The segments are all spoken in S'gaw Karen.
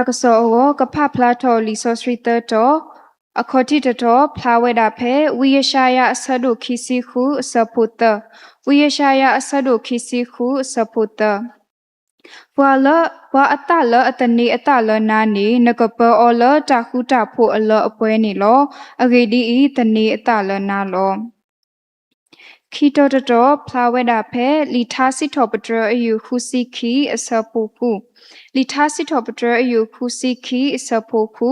တၢ်ကစီၣ်အဂီၢ် ကဖးဖျါထီၣ်လံာ်စီဆှံသၢတီၤ, အခီၣ်ထံးတတီၤ ဖျါဝဲဒၣ်ဖဲ ဝံယၡါယၤအဆၢဒိၣ်ခံဆံဃု အဆၢဖိသၢ, ဝံယၡါယၤအဆၢဒိၣ်ခံဆံဃု အဆၢဖိသၢ. ပှၤလၢ, ပှၤအသးလၢအသန့ၤအသးလၢနၤန့ၣ် နကပၢအီၤလၢတၢ်ဃူတၢ်ဖိးအလၢအပှဲၤန့ၣ်လီၤ. အဂ့ၢ်ဒ်အံၤ, သန့ၤအသးလၢနၤလီၤ. ခံတီၤတတီၤ ဖျါဝဲဒၣ်ဖဲ လံာ်ထါစံးထီၣ်ပတြၢၤအယုၢ်ဃုဆံခံ အဆၢဖိဃု, လံာ်ထါစံးထီၣ်ပတြၢၤအယုၢ်ဃုဆံခံ အဆၢဖိဃု.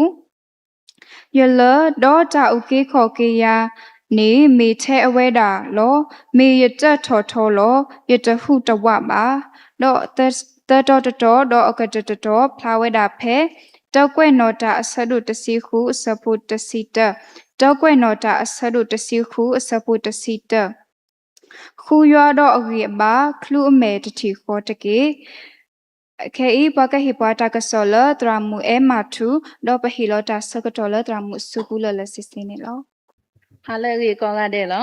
ယလၢၢ်, ဒီးတၢ်အုၣ်က့ၤခီၣ်က့ၤယၤန့ၣ် မ့ၢ်ထဲအဝဲဒၣ်လီၤ. မ့ၢ်ယတၢၣ်ထီၣ်ထီလီၤ. ယတဟူးတဝးဘၣ်. ဒီးသၢတီၤတတီၤ ဒီးအကတၢၢ်တတီၤ ဖျါဝဲဒၣ်ဖဲ တၢကွဲးနီၣ်တၢ်အဆၢဒိၣ်တဆံဃု အဆၢဖိတဆံတၢ, တၢကွဲးနီၣ်တၢ်အဆၢဒိၣ်တဆံဃု အဆၢဖိတဆံတၢ. ဃုယွၤဒီးအဂံၢ်အဘါ ချုးအမဲာ်တထံၣ်ဃီတက့ၢ်. ခဲအံၤ ပှၤကဟ့ၣ်ပှၤတၢ်ကစီၣ်လၢသရၣ်မုၣ်အဲမၤထူ, ဒီးပဟ့ၣ်လီၤတၢ်ဆၢကတီၢ်လၢသရၣ်မုၣ်စူၤကူလၢ်လၢ်စ့စ့န့ၣ်လီၤ. ဟါလၢအဂ့ၤကိးဂၤဒဲးလီၤ.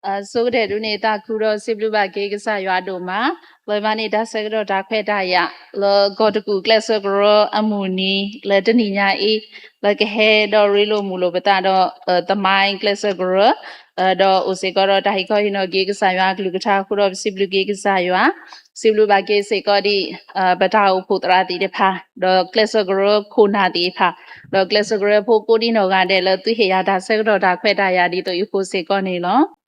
အဆိကတၢၢ်ဒုးန့ၣ် သးခုဒီးစံးဘျုးဘၣ်က့ၤကစၢ်ယွၤဒိၣ်မး, လၢမၤန့ၢ်တၢ်ဆၢကတီၢ်တၢ်ခွဲးတၢ်ယာ် လၢကီၢ်တကူၣ်ကျဲးစၢးကရၢအမုၢ်နံၤ လၢတနံၤညါအံၤ, လၢကဟဲဒီးရ့လိာ်မုာ်လိာ်ပသးဒီး သမိုင်းကျဲးစၢးကရၢ ဒီးအိၣ်စ့ၢ်ကီးဒီးတၢ်ဟ့ၣ်ခီဟ့ၣ်နီၤက့ၤကစၢ်ယွၤအကလုၢ်ကထါအဃိဒီး ပစံးဘျုးက့ၤကစၢ်ယွၤ, စံးဘျုးဘၣ်က့ၤစ့ၢ်ကီးဒံး ပတၢ်အိၣ်ဖှိၣ်သရၣ်သ့ၣ်တဖၣ်, ဒီးကျဲးစၢးကရၢခိၣ်နၢ်သ့ၣ်တဖၣ်, ဒီးကျဲးစၢးကရၢဖိကိးဒံနီၢ်ဂၤဒဲးလၢသုဟ့ၣ်ယၤတၢ်ဆၢကတီၢ်တၢ်ခွဲးတၢ်ယာ်ဒ်သိးအံၤအဃိစ့ၢ်ကီးန့ၣ်လီၤ.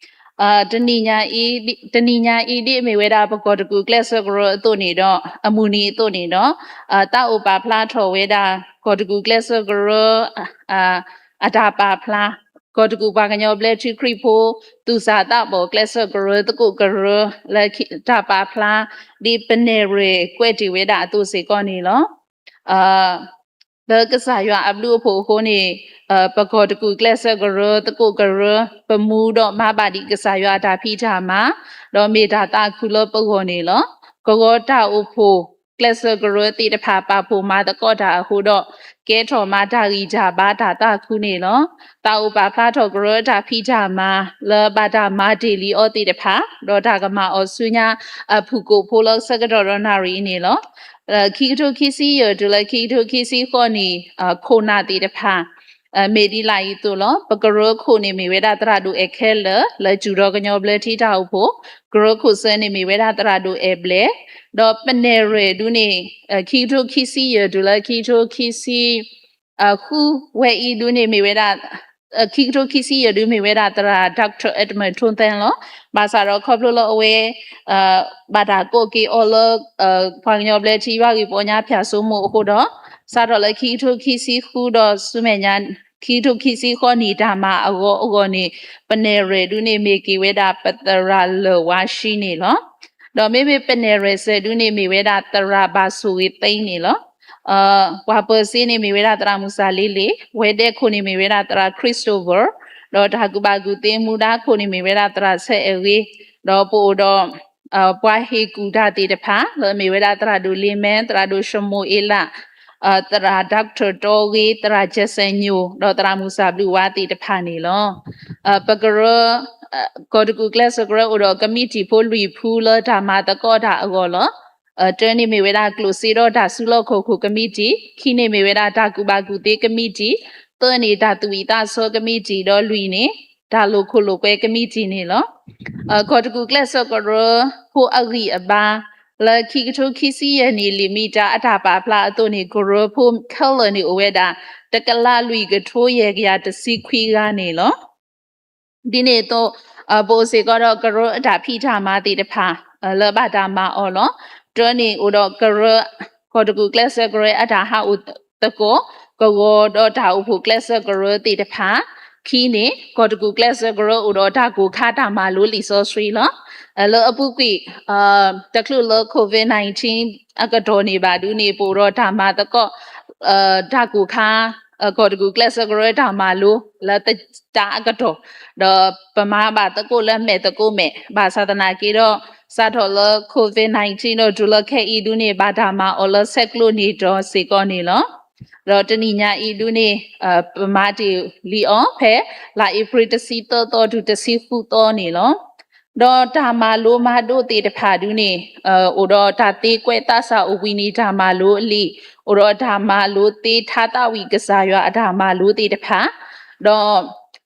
တနံၤညါအံၤ, တနံၤညါအံၤဒ်အမ့ၢ်ဝဲဒၣ်ပကီၢ်တကူၣ်ကျဲးစၢးကရၢအသိးန့ၣ်ဒီး အမုၢ်နံၤအသိးန့ၣ်ဒီး သးအိၣ်ပာ်ဖျါထီၣ်ဝဲဒၣ် ကီၢ်တကူၣ်ကျဲးစၢးကရၢ အတၢ်ပာ်ဖျါ, ကီၢ်တကူၣ်ပှၤကညီဘျၢထံခရံာ်ဖိ သူၣ်စၢ်သးဘီၣ်ကျဲးစၢးကရၢသကိးကရၢ လၢတၢ်ပာ်ဖျါ ဒ်ပနဲၣ်ရွဲၣ်ကွဲးတ့ၢ်ဝဲဒၣ်အသိးစ့ၢ်ကီးန့ၣ်လီၤ. လၢကစၢ်ယွၤအဘျုးအဖှိၣ်အဃိန့ၣ်, ပကီၢ်တကူၣ်ကျဲးစၢးကရၢသကိးကရၢ ပမူဒီးမၤဘၣ်ဒံးကစၢ်ယွၤအတၢ်ဖံးတၢ်မၤ, ဒီးမ့ၢ်တၢ်သးခုလၢပဂီၢ်န့ၣ်လီၤ. ကဂီၤတၢ်အိၣ်ဖှိၣ် ကျဲးစၢးကရၢသ့ၣ်တဖၣ်ပာ်ဖှိၣ်မၤသကိးတၢ်အဃိဒီး ကဲထီၣ်မၤတၢ်ဂံၢ်တၢ်ဘါတၢ်သးခုန့ၣ်လီၤ. သးအိၣ်ပာ်ဖျါထီၣ်ကရၢတၢ်ဖံးတၢ်မၤ လၢဘၣ်တၢ်မၤတ့ၢ်လံအီၤသ့ၣ်တဖၣ်, ဒီးတၢ်ကမၤအီၤဆူညါအဖုၣ်ကိာ်ဖိလၢဆၢကတီၢ်ဒီးနၣ်ရံၣ်အံၤန့ၣ်လီၤ. ခံကထိခံဆံယဲၢ်တုၤလၢခံကထိခံဆံဃိးနံၣ် ခိၣ်နၢ်သ့ၣ်တဖၣ် မ့ၢ်ဒ်လာ်အံၤအသိးလီၤ. ပကရၢခိၣ်န့ၣ်မ့ၢ်ဝဲဒၣ်သရၣ်ဒိၣ်အဲၣ်ခဲလၢာ် လၢစူၢ်ဒီးကညီဘျၢထံတၢ်အိၣ်ဖှိၣ်, ကရၢခိၣ်စၢန့ၣ်မ့ၢ်ဝဲဒၣ်သရၣ်ဒိၣ်အဲၣ်ဘျဲၣ်, ဒီးပနဲၣ်ရွဲၣ်ဒုးန့ၣ် ခံကထိခံဆံယဲၢ်တုၤလၢခံကထိခံဆံ ဃုဝဲအံၤဒုးန့ၣ်မ့ၢ်ဝဲဒၣ် ခံကထိခံဆံယဲၢ်ဒုးမ့ၢ်ဝဲဒၣ်သရၣ် Doctor Edmund ထိသဲလီၤ. ဘၣ်ဆၣ်ဒီးခီဖျိလၢအဝဲ ဘၣ်တၢ်ကိးက့ၤအီၤလၢ ပှၤကညီဘျၢထံယွၤဂ့ၢ်ပီညါဖၠၣ်စိမိၤအဃိဒီး စးထီၣ်လၢခံကထိခံဆံဃုဒီးဆူမဲာ်ညါ ခံကထိခံဆံဃိးနံၣ်တၢ်မၤအဂီၢ်အဂီၢ်န့ၣ် ပနဲၣ်ရွဲၣ်ဒုးန့ၣ်မ့ၢ်က့ၤဝဲဒၣ်ပသရၣ်လၢၢ်ဝါရှံန့ၣ်လီၤ. ဒီးမ့မ့ၢ်ပနဲၣ်ရွဲၣ်စၢၤဒုးန့ၣ်မ့ၢ်ဝဲဒၣ်သရၣ်ဘၣ်ဆိၣ်ဂ့ၤသ့န့ၣ်လီၤ. ပှၤပၢၤစ့န့ၣ်မ့ၢ်ဝဲဒၣ်သရၣ်မုၣ်စၢ်လ့လ့ၣ်, ဝဲၤဒဲခိၣ်န့ၣ်မ့ၢ်ဝဲဒၣ်သရၣ် Christopher, ဒီးတၢ်ကူၣ်ဘၣ်ကူၣ်သ့မူဒါခိၣ်န့ၣ်မ့ၢ်ဝဲဒၣ်သရၣ်ဆၢအဲၣ်ဂ့ၤ, ဒီးပအိၣ်ဒီး ပှၤဟ့ၣ်ကူၣ်တၢ်သ့ၣ်တဖၣ် လၢမ့ၢ်ဝဲဒၣ်သရၣ်ဒိၣ်လ့မဲ, သရၣ်ဒိၣ်ၡမူၤအ့လး, သရၣ် Doctor တီဂ့ၤ, သရၣ်ကၠဲးစဲးညိၣ်, ဒီးသရၣ်မုၣ်စၢ်ဘျုးဝါသ့ၣ်တဖၣ်န့ၣ်လီၤ. ပကရၢ ကီၢ်တကူၣ်ကျဲးစၢးကရၢအိၣ်ဒီးကမံးတံာ်ဖိလွံၢ်ဖုလၢတၢ်မၤသကိးတၢ်အဂီၢ်လီၤ. တၢန့ၣ်မ့ၢ်ဝဲဒၣ်ကျိၣ်စ့ဒီးတၢ်စုလီၢ်ခီၣ်ခိၣ်ကမံးတံာ်, ခံန့ၣ်မ့ၢ်ဝဲဒၣ်တၢ်ကူၣ်ဘၣ်ကူၣ်သ့ကမံးတံာ်, သၢန့ၣ်တၢ်သူၣ်ဝံၣ်သးဆၢကမံးတံာ်, ဒီးလွံၢ်န့ၣ် တၢ်လိာ်ခိၣ်လိာ်ကွဲကမံးတံာ်န့ၣ်လီၤ. ကီၢ်တကူၣ်ကျဲးစၢးကရၢဖိအဂံၢ်အဘါ လၢခံကထိခံဆံယဲၢ်နံၣ်လံာ်မံၤတၢ် အတၢ်ပာ်ဖျါအသိးန့ၣ် ကရၢဖိခဲလၢာ်န့ၣ်အိၣ်ဝဲဒၣ် တကလးလွံၢ်ကထိယဲၢ်ကယၤတဆံခွံဂၤန့ၣ်လီၤ. ဒ်န့ၣ်အသိး ပအိၣ်စ့ၢ်ကီးဒီးကရၢအတၢ်ဖံးတၢ်မၤသ့ၣ်တဖၣ် လၢဘၣ်တၢ်မၤအီၤလီၤ. တၢန့ၣ်အိၣ်ဒီးကရၢ ကီၢ်တကူၣ်ကျဲးစၢးကရၢအတၢ်ဟးအိၣ်သကိး ကဝီၤဒီးတၢ်အိၣ်ဖှိၣ်ကျဲးစၢးကရၢသ့ၣ်တဖၣ်, ခံန့ၣ် ကီၢ်တကူၣ်ကျဲးစၢးကရၢအိၣ်ဒီးတၢ်ကိၢ်ခါတၢ်မၤလိလံာ်စီဆှံလီၤ. လၢအပူၤကွံာ် တချုးလၢ COVID nineteen အကတီၢ်န့ၣ်ဘၣ်ဒုးန့ၣ် ပအိၣ်ဒီးတၢ်မၤသကိး တၢ်ကိၢ်ခါ ကီၢ်တကူၣ်ကျဲးစၢးကရၢတၢ်မၤလိ လၢတၢ်အကတီၢ်, ဒီးပမၤဘၣ်သကိးလၢမဲာ်သကိးမဲာ်, ဘၣ်ဆၣ်သနာ်က့ဒီး စးထီၣ်လၢ COVID nineteen ဒီးတုၤလၢခဲအံၤဒုးန့ၣ် ဘၣ်တၢ်မၤအီၤလၢဆဲးကျိးန့ၢ်ဒီးစ့ၢ်ကီးန့ၣ်လီၤ. ဒီးတနံၤညါအံၤဒုးန့ၣ် ပမၤတ့ၢ်လံအီၤဖဲ လါအ့ဖြ့ၣ်တဆံသၢသီတုၤတဆံဃုသီန့ၣ်လီၤ. ဒီးတၢ်မၤလိမၤဒိးသ့ၣ်တဖၣ်ဒုန့ၣ် အိၣ်ဒီးတၢ်သ့ကွဲးသးစၢ်အိၣ်ဘှံးနံၤတၢ်မၤလိအလံာ်, အိၣ်ဒီးတၢ်မၤလိသ့ထါသးဝံၣ်ကစၢ်ယွၤအတၢ်မၤလိသ့ၣ်တဖၣ်, ဒီး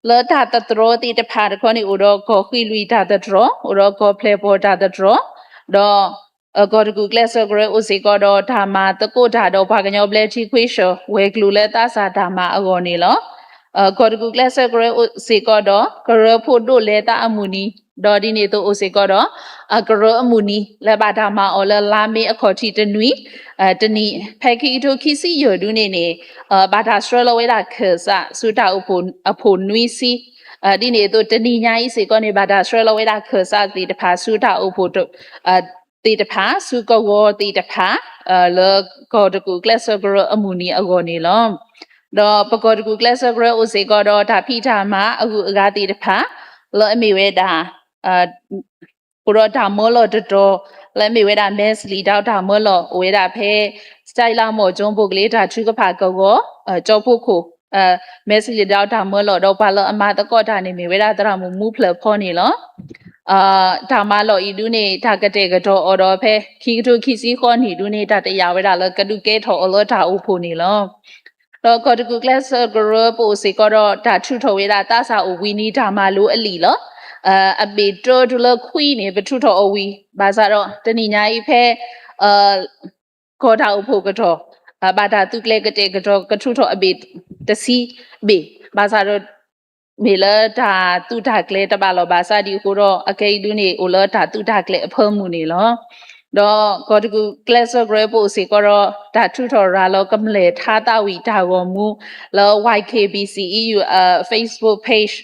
လၢတၢ်သတြီၤသ့ၣ်တဖၣ်တခီန့ၣ် အိၣ်ဒီးကီၢ်ဃံလွံၢ်တၢ်သတြီၤ, အိၣ်ဒီးကီၢ်ဖျဲၣ်ပီၣ်တၢ်သတြီၤ, ဒီး ကီၢ်တကူၣ်ကျဲးစၢးကရၢအိၣ်စ့ၢ်ကီးဒီးတၢ်မၤသကိးတၢ်ဒီးပှၤကညီဘျၢထံခွံဆၢၣ် ဝဲၤကျိၤလၢသးစၢ်တၢ်မၤအဂီၢ်န့ၣ်လီၤ. ကီၢ်တကူၣ်ကျဲးစၢးကရၢအိၣ်စ့ၢ်ကီးဒီး ကရၢဖိဒိၣ်လဲသးအမုၢ်နံၤ, ဒီးဒ်န့ၣ်အသိးအိၣ်စ့ၢ်ကီးဒီး ကရၢအမုၢ်နံၤ လၢဘၣ်တၢ်မၤအီၤလၢလါမ့ၤအခီၣ်ထံးတနွံ တနံၣ် ဖဲခံကထိခံဆံယဲၢ်ဒုန့ၣ်န့ၣ် ဘၣ်တၢ်ဆှၢလီၤဝဲဒၣ်ခၢၣ်စးဆူတၢ်အိၣ်ဖှိၣ်အဖှိၣ်နွံဆံ ဒ်န့ၣ်အသိးတနံၤညါအံၤစ့ၢ်ကီးန့ၣ် ဘၣ်တၢ်ဆှၢလီၤဝဲဒၣ်ခၢၣ်စးသ့ၣ်တဖၣ်ဆူတၢ်အိၣ်ဖှိၣ် သ့ၣ်တဖၣ် ဆူကဝီၤသ့ၣ်တဖၣ် လၢကီၢ်တကူၣ်ကျဲးစၢးကရၢအမုၢ်နံၤအဂီၢ်န့ၣ်လီၤ. ဒီးပကီၢ်တကူၣ်ကျဲးစၢးကရၢအိၣ်စ့ၢ်ကီးဒီးတၢ်ဖံးတၢ်မၤအဂုၤအဂၤသ့ၣ်တဖၣ် လၢအမ့ၢ်ဝဲဒၣ် အိၣ်ဒီးတၢ်မၢလီၤတတီၤ လၢအမ့ၢ်ဝဲဒၣ် မဲစလံဒီးတၢ်မၢလီၤ အိၣ်ဝဲဒၣ်ဖဲ စတၢ်လၢ်မီၣ်ကၠိ ဘိၣ်ကလ့တၢ်ထုကဖၣ်ကဝီၤ ကၠီဖီခိၣ် မဲစလံဒီးတၢ်မၢလီၤ ဒီးပှၤလၢအမၤသကိးတၢ်န့ၣ်မ့ၢ်ဝဲဒၣ်သရၣ်မုၣ်မူဖျၢၣ်ဖီန့ၣ်လီၤ. တၢ်မၤလီၢ်အံၤဒုန့ၣ် တၢ်ကတဲာ်ကတီၤအီၤဒီးဖဲ ခံကထိခံဆံဃိးနံၣ်ဒုန့ၣ် တၢ်တယာ်ဝဲဒၣ်လၢကဒုးကဲထီၣ်အီၤလၢတၢ်အိၣ်ဖှိၣ်န့ၣ်လီၤ. ဒီးကီၢ်တကူၣ်ကျဲးစၢးကရၢပအိၣ်စ့ၢ်ကီးဒီးတၢ်ထုးထီၣ်ဝဲဒၣ်သးစၢ်အိၣ်ဘှံးနံၤတၢ်မၤလိအလံာ်လီၤ. အဘ့ၣ်တၢတုၤလၢခွံန့ၣ် ပထုးထီၣ်အီၤဝံၤ ဘၣ်ဆၣ်ဒီးတနံၤညါအံၤဖဲ ကီၢ်တၢ်အိၣ်ဖှိၣ်ကတီၢ် ဘၣ်တၢ်သုးကျဲၤကတဲာ်ကတီၤကထုးထီၣ်အဘ့ၣ်တဆံဘ့ၣ် ဘၣ်ဆၣ်ဒီး မ့ၢ်လၢတၢ်သုးတၢ်ကျဲၤတဘၣ်လီၢ်ဘၣ်ဆၣ်ဒ်အဃိဒီး အခဲအံၤဒုန့ၣ် အိၣ်လၢတၢ်သုးတၢ်ကျဲၤအဖၢမုၢ်န့ၣ်လီၤ. ဒီးကီၢ်တကူၣ်ကျဲးစၢးကရၢပအိၣ်စ့ၢ်ကီးဒီး တၢ်ထုးထီၣ်ရၤလီၤကမျၢၢ်ထါသးဝံၣ်တၢ်ဂီၤမူ လၢ Y K B C E U Facebook page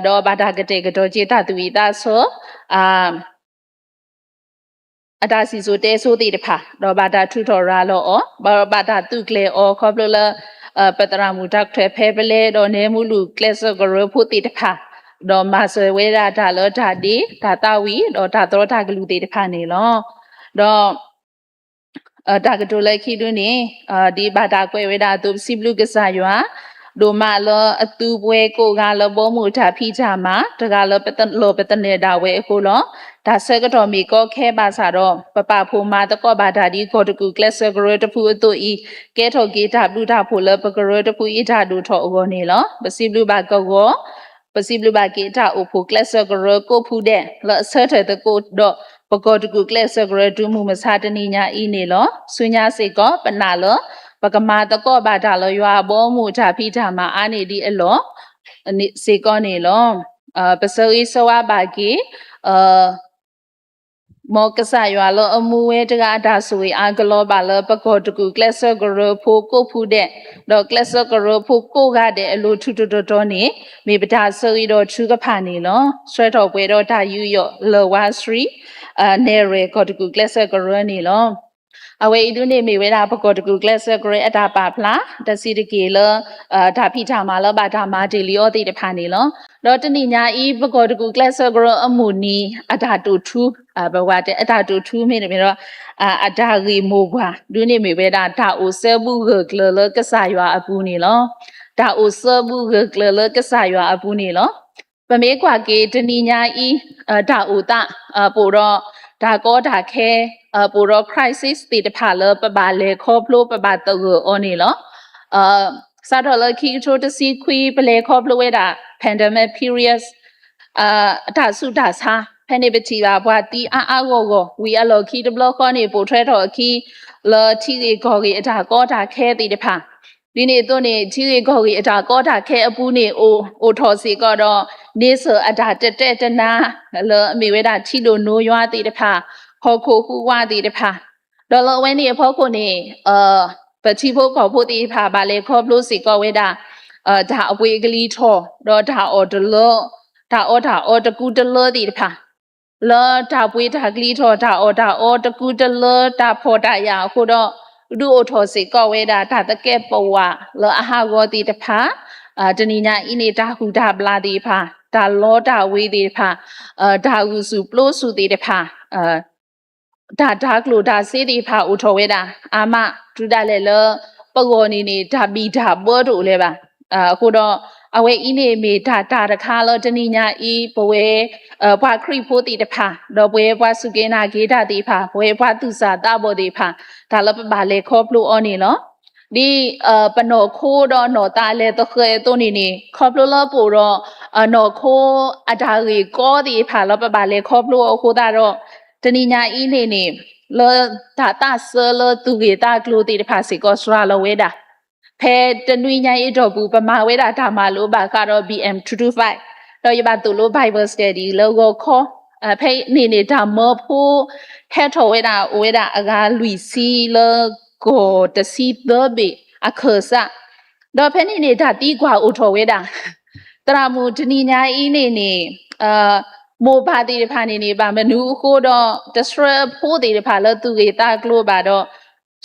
ဒီးဘၣ်တၢ်ကတဲာ်ကတီၤက့ၤတၢ်သးဝံၣ်သးဆၢ အတၢ်စံၣ်စိၤတဲစိၤသ့ၣ်တဖၣ် ဒီးဘၣ်တၢ်ထုးထီၣ်ရၤလီၤအီၤ ဘၣ်တၢ်သုးကျဲၤအီၤခီဖျိလၢ ပသရၣ်မုၣ်တၢ်ခွဲးဖဲပလဲဒီးနဲမူလူၢ်ကျဲးစၢးကရၢဖိသ့ၣ်တဖၣ် ဒီးမၤစၢၤဝဲဒၣ်တၢ်လၢတၢ်ဒ့ တၢ်သးဝံၣ် ဒီးတၢ်သရီတၢ်ကလုၢ်သ့ၣ်တဖၣ်န့ၣ်လီၤ. ဒီး တၢ်ကတိၤလၢခံဒုန့ၣ် ဒ်ဘၣ်တၢ်ကွဲးဝဲဒၣ်အသိး ပစံးဘျုးကစၢ်ယွၤ ဒိၣ်မးလၢအသုဝဲကိးဂၤလၢဘီမုၢ်တၢ်ဖံးတၢ်မၤ တဂၤလၢပလီၢ်ပသနၢၣ်ဒၣ်ဝဲအဃိလီၤ. တၢ်ဆၢကတီၢ်မ့ၢ်ကီခဲဘၣ်ဆၣ်ဒီး ပပာ်ဖှိၣ်မၤသကိးဘၣ်တၢ်ဒ်ကီၢ်တကူၣ်ကျဲးစၢးကရၢတဖုအသိးအံၤ ကဲထီၣ်က့ၤတၢ်ဘျုးတၢ်ဖှိၣ်လၢပကရၢတဖုအံၤတၢ်ဒိၣ်ထီၣ်အဂီၢ်န့ၣ်လီၤ. ပစံးဘျုးဘၣ်ကဝီၤ ပစံးဘျုးဘၣ်က့ၤတၢ်အိၣ်ဖှိၣ်ကျဲးစၢးကရၢကိးဖုဒဲး လၢအဆၢထၢၣ်သကိးဒီး ပကီၢ်တကူၣ်ကျဲးစၢးကရၢတုၤမုၢ်မဆါတနံၤညါအံၤန့ၣ်လီၤ. ဆူညါစ့ၢ်ကီး ပနာ်လၢ ပကမၤသကိးဘၣ်တၢ်လၢယွၤအဘီအမုၢ်တၢ်ဖံးတၢ်မၤအါန့ၢ်ဒံးအလီၢ် စ့ၢ်ကီးန့ၣ်လီၤ. ပဆၢဂ့ၤဆၢဝါဘၣ်က့ၤ မ်ကစၢ်ယွၤလၢအမူဝဲတဂၤအတၢ်ဆိၣ်ဂ့ၤအါကလီၤဘၣ်လၢပကီၢ်တကူၣ်ကျဲးစၢးကရၢဖိကိးဖုဒဲး ဒီးကျဲးစၢးကရၢဖိကိးဂၤဒဲးအလိၤထူးထူးတီၤတီၤန့ၣ် မ့ၢ်ပတၢ်ဆၢဂ့ၤဒီးထုကဖၣ်န့ၣ်လီၤ. ဆှၢထီၣ်ပှဲၤဒီးတၢ်ယူးယီၣ်လၢၢ်ဝါဆှံ နဲၣ်ရွဲၣ်ကီၢ်တကူၣ်ကျဲးစၢးကရၢန့ၣ်လီၤ. အဝဲအံၤဒုန့ၣ်မ့ၢ်ဝဲဒၣ်ပကီၢ်တကူၣ်ကျဲးစၢးကရၢအတၢ်ပာ်ဖျါ တဆံးတက့ၢ်လၢ တၢ်ဖံးတၢ်မၤလၢဘၣ်တၢ်မၤတ့ၢ်လံအီၤသ့ၣ်တဖၣ်န့ၣ်လီၤ. ဒီးတနံၤညါအံၤ ပကီၢ်တကူၣ်ကျဲးစၢးကရၢအမုၢ်နံၤ အတၢ်တိာ်ထူ ပဝဲတဲအတၢ်တိာ်ထူမ့တမ့ၢ်ဒီး အတၢ်ဂ့ၢ်မိၢ်ပှၢ်ဒုန့ၣ်မ့ၢ်ဝဲဒၣ် တၢ်အိၣ်စၢဘူးဂၢၢ်ကျၢၤလၢကစၢ်ယွၤအပူၤန့ၣ်လီၤ. တၢ်အိၣ်စၢဘူးဂၢၢ်ကျၢၤလၢကစၢ်ယွၤအပူၤန့ၣ်လီၤ. ပမ့ၢ်ကွၢ်က့ၤတနံၤညါအံၤ တၢ်အိၣ်သး ပအိၣ်ဒီးတၢ်ကီတၢ်ခဲ ပအိၣ်ဒီး crisis သ့ၣ်တဖၣ်လၢပဘၣ်လဲၤခီဖျိပဘၣ်သဂၢၢ်အီၤန့ၣ်လီၤ. စးထီၣ်လၢခံကထိတဆံခွံ ပလဲၤခီဖျိဝဲဒၣ် pandemic periods တၢ်ဆူးတၢ်ဆါ ဖဲန့ၣ်ပထံၣ်ဘၣ်ပှၤသံအါအါဂီၢ်ဂီၢ် ဝံၤအလီၢ်ခံတဘျီဃီန့ၣ် ပိာ်ထွဲထီၣ်အခံ လၢထံဂ့ၢ်ကီၢ်ဂ့ၢ်အတၢ်ကီတၢ်ခဲသ့ၣ်တဖၣ် ဒ်န့ၣ်အသိးန့ၣ် ထံဂ့ၢ်ကီၢ်ဂ့ၢ်အတၢ်ကီတၢ်ခဲအပူၤန့ၣ် အိၣ်အိၣ်ထီၣ်စ့ၢ်ကီးဒီး န့ဆၢၣ်အတၢ်တတဲတနါ လၢအမ့ၢ်ဝဲဒၣ်ထံဒိၣ်နိယွၤသ့ၣ်တဖၣ် ဟီၣ်ခိၣ်ဟူးဝးသ့ၣ်တဖၣ် ဒီးလၢအဝဲန့ၣ်အဖီခိၣ်န့ၣ် ပထံဖိကီၢ်ဖိသ့ၣ်တဖၣ် ဘၣ်လဲၤခီဖျိစ့ၢ်ကီးဝဲဒၣ် တၢ်အပှ့ၤအကလံၤထီၣ် ဒီးတၢ်အီၣ်တလၢ တၢ်အီတၢ်အီတကူတလၢသ့ၣ်တဖၣ် လၢတၢ်ပှ့ၤတၢ်ကလံၤထီၣ် တၢ်အီၣ်တၢ်အီတကူတလၢ တၢ်ဖှီၣ်တၢ်ယာ်အဃိဒီး ဒုးအိၣ်ထီၣ်စ့ၢ်ကီးဝဲဒၣ် တၢ်သကဲးပဝးလၢအဟးဂီၤသ့ၣ်တဖၣ် တနံၤညါအံၤန့ၣ် တၢ်ဟုၣ်တၢ်ဘျၣ်သ့ၣ်တဖၣ် တၢ်လီတၢ်ဝ့ၤသ့ၣ်တဖၣ် တၢ်ဂုာ်ဆူၣ်ပျိဆူၣ်သ့ၣ်တဖၣ် တၢ်တၤကျိၣ်တၤစ့သ့ၣ်တဖၣ်အိၣ်ထီၣ်ဝဲဒၣ် အါမး တုၤဒၣ်လဲာ်လၢ ပဂီၢ်န့ၣ်န့ၣ် တၢ်ဘံၣ်တၢ်ဘၢတအိၣ်လၢၤဘၣ်. အဃိဒီး အဝဲအံၤန့ၣ်မ့ၢ်တၢ်တၢ်တခါလၢတနံၤညါအံၤ ပဝဲ ပှၤခရံာ်ဖိသ့ၣ်တဖၣ် ဒီးပဝဲပှၤစူၢ်က့ၤနာ်က့ၤတၢ်သ့ၣ်တဖၣ် ပဝဲပှၤသူၣ်စၢ်သးဘီၣ်သ့ၣ်တဖၣ် တၢ်လၢပဘၣ်လဲၤခီဖျိအီၤန့ၣ်လီၤ. ဒ်ပနီၢ်ခိဒီးနီၢ်သးလဲၤသဃဲးအသိးန့ၣ်န့ၣ် ခီဖျိလၢပအိၣ်ဒီး နီၢ်ခိအတၢ်ဂ့ၢ်ကီသ့ၣ်တဖၣ်လၢပဘၣ်လဲၤခီဖျိအီၤအဃိသတးဒီး တနံၤညါအံၤန့ၣ်န့ၣ် လၢတၢ်သးစၢလၢသူၣ်ဂ့ၤသးကျိၤသ့ၣ်တဖၣ်စ့ၢ်ကီးစှၤလီၤဝဲဒၣ် ဖဲတနွံညါအံၤအတီၢ်ပူၤ ပမၤဝဲဒၣ်တၢ်မၤလိဘၣ်ဃးဒီး B M two two five ဒီးယဘၣ်သိၣ်လိ Bible Study လၢဂီၤခီ ဖဲန့ၣ်န့ၣ် တၢ်မၢဖိဟဲထီၣ်ဝဲဒၣ် အိၣ်ဝဲဒၣ်အဂၤလွံၢ်ဆံလၢကီၢ်တဆံသၢဘ့ၣ်အခၢၣ်စး ဒီးဖဲန့ၣ်န့ၣ် တၢ်သံကွၢ်အိၣ်ထီၣ်ဝဲဒၣ် သရၣ်မုၣ်တနံၤညါအံၤန့ၣ်န့ၣ် မိၢ်ပၢ်သ့ၣ်တဖၣ်န့ၣ်န့ၣ် ဘၣ်မနုၤအဃိဒီး တဆှၢအဖိသ့ၣ်တဖၣ်လၢသူၣ်ဂ့ၤသးကျိၤဘၣ်ဒီး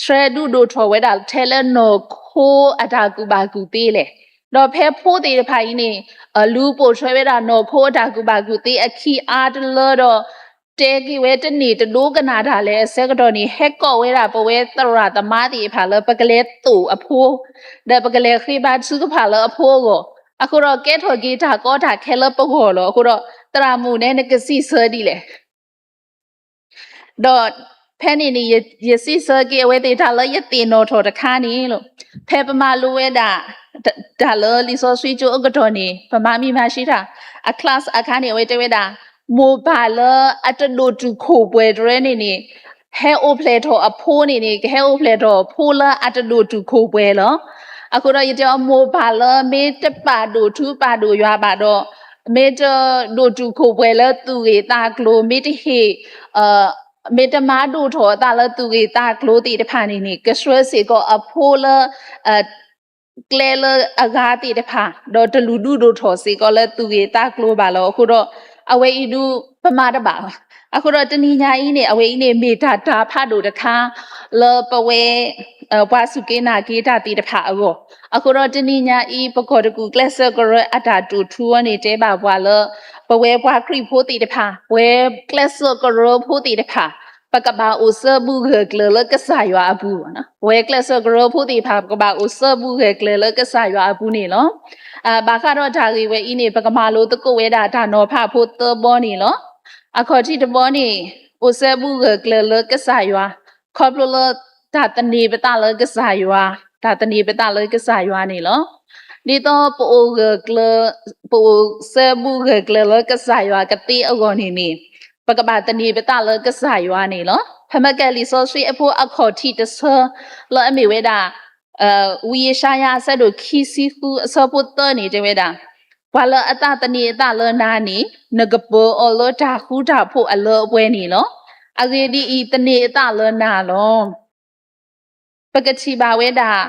ဆှၢဒုးဒိၣ်ထီၣ်ဝဲဒၣ်ထဲလၢနီၢ်ခိအတၢ်ကူၣ်ဘၣ်ကူၣ်သ့လဲၣ်. ဒီးဖဲဖိသ့ၣ်တဖၣ်အံၤန့ၣ် လူၤပိာ်ထွဲဝဲဒၣ်နီၢ်ခိအတၢ်ကူၣ်ဘၣ်ကူၣ်သ့အခံအါတလၢဒီး တဲက့ၤဝဲတန့ၢ်တဒိကနၣ်တၢ်လဲၣ်အဆၢကတီၢ်န့ၣ် ဟဲကိးဝဲဒၣ်ပဝဲသရၣ်သမါသ့ၣ်တဖၣ်လၢပကလဲၤသိၣ်အဖိ ဒီးပကလဲၤဃ့ဘါထုကဖၣ်လၢအဖိအဂီၢ်, အဃိဒီးကဲထီၣ်က့ၤတၢ်ကီတၢ်ခဲလၢပဂီၢ်လီၤ. အဃိဒီး သရၣ်မုၣ်နဲနကစံးဆၢဒ်လဲၣ်. ဒီးဖဲန့ၣ်န့ၣ် ယစံးဆၢက့ၤအဝဲသ့ၣ်တၢ်လၢယသ့ၣ်နီၣ်ထီၣ်တခါန့ၣ်လီၤ. ဖဲပမၤလိဝဲဒၣ် တၢ်လၢလံာ်စီဆှံကၠိအကတီၢ်န့ၣ် ပမၤမံမၤဆံးတၢ် အ class အခါန့ၣ် အဝဲတဲဝဲဒၣ် မိၢ်ပၢ်လၢအတဒိၣ်တုာ်ခိၣ်ပှဲၤတရၢန့ၣ်န့ၣ် ဟဲအိၣ်ဖျဲၣ်ထီၣ်အဖိန့ၣ်န့ၣ် ကဟဲအိၣ်ဖျဲၣ်ထီၣ်ဖိလၢအတဒိၣ်တုာ်ခိၣ်ပှဲၤလီၤ. အဃိဒီးယတဲအီၤ မိၢ်ပၢ်လၢမ့ၢ်တပာ်ဒိၣ်ထူပာ်ဒိၣ်ယွၤဘၣ်ဒီး မ့ၢ်တဒိၣ်တုာ်ခိၣ်ပှဲၤလၢသူၣ်ဂ့ၤသးကျိၤ မ့ၢ်တဟ့ၣ် မ့ၢ်တမၤဒိၣ်ထီၣ်အသးလၢသူၣ်ဂ့ၤသးကျိၤသ့ၣ်တဖၣ်န့ၣ်န့ၣ် ကဆှၢစ့ၢ်ကီးအဖိလၢ ကျဲလၢအဂၤသ့ၣ်တဖၣ် ဒီးတလူၤဒုးဒိၣ်ထီၣ်စ့ၢ်ကီးလၢသူၣ်ဂ့ၤသးကျိၤဘၣ်လီၤ. အဃိဒီး အဝဲအံၤဒုးပမၤတဘၣ်ဘၣ်. အဃိဒီးတနံၤညါအံၤန့ၣ် အဝဲအံၤန့ၣ်မ့ၢ်တၢ်တၢ်ဖးဒိၣ်တခါ လၢပဝဲ ပှၤစူၢ်က့ၤနာ်က့ၤတၢ်သ့ၣ်တဖၣ်အဂီၢ်, အဃိဒီးတနံၤညါအံၤ ပကီၢ်တကူၣ်ကျဲးစၢးကရၢအတၢ်တိာ်ထူအီၤန့ၣ် တဲဘၣ်ပှၤလၢ ပဝဲပှၤခရံာ်ဖိသ့ၣ်တဖၣ် ပဝဲကျဲးစၢးကရၢဖိသ့ၣ်တဖၣ် ပကဘၣ်အိၣ်စၢဘူးဂၢၢ်ကျၢၤလၢကစၢ်ယွၤအပူၤ, ပဝဲကျဲးစၢးကရၢဖိသ့ၣ်တဖၣ် ပကဘၣ်အိၣ်စၢဘူးဂၢၢ်ကျၢၤလၢကစၢ်ယွၤအပူၤန့ၣ်လီၤ. ဘၣ်ဃးဒီးတၢ်ဂ့ၢ်ဝဲအံၤန့ၣ် ပကမၤလိသကိးဝဲဒၣ်တၢ်နီၤဖးဖိသၢဘီန့ၣ်လီၤ. အခီၣ်ထံးတဘီန့ၣ် အိၣ်စၢဘူးဂၢၢ်ကျၢၤလၢကစၢ်ယွၤ ခီဖျိလၢတၢ်သန့ၤပသးလၢကစၢ်ယွၤ, တၢ်သန့ၤပသးလၢကစၢ်ယွၤန့ၣ်လီၤ. ဒ်သိးပအိၣ်ဂၢၢ်ကျၢၤ, ပအိၣ်စၢဘူးဂၢၢ်ကျၢၤလၢကစၢ်ယွၤကသ့အဂီၢ်န့ၣ်န့ၣ် ပကဘၣ်သန့ၤပသးလၢကစၢ်ယွၤန့ၣ်လီၤ. ဖဲမ့ၢ်ကဲလံာ်စီဆှံအဖိအခီၣ်ထံးတဆၢ လၢအမ့ၢ်ဝဲဒၣ် ဝံယၡါယၤအဆၢဒိၣ်ခံဆံဃုအဆၢဖိသၢန့ၣ် တဲဝဲဒၣ်, ပှၤလၢအသးသန့ၤအသးလၢနၤန့ၣ် နကပၢၤအီၤလၢတၢ်ဃူတၢ်ဖိးအလၢအပှဲၤန့ၣ်လီၤ. အဂ့ၢ်ဒ်အံၤ, သန့ၤအသးလၢနၤလီၤ. ပကထံၣ်ဘၣ်ဝဲဒၣ်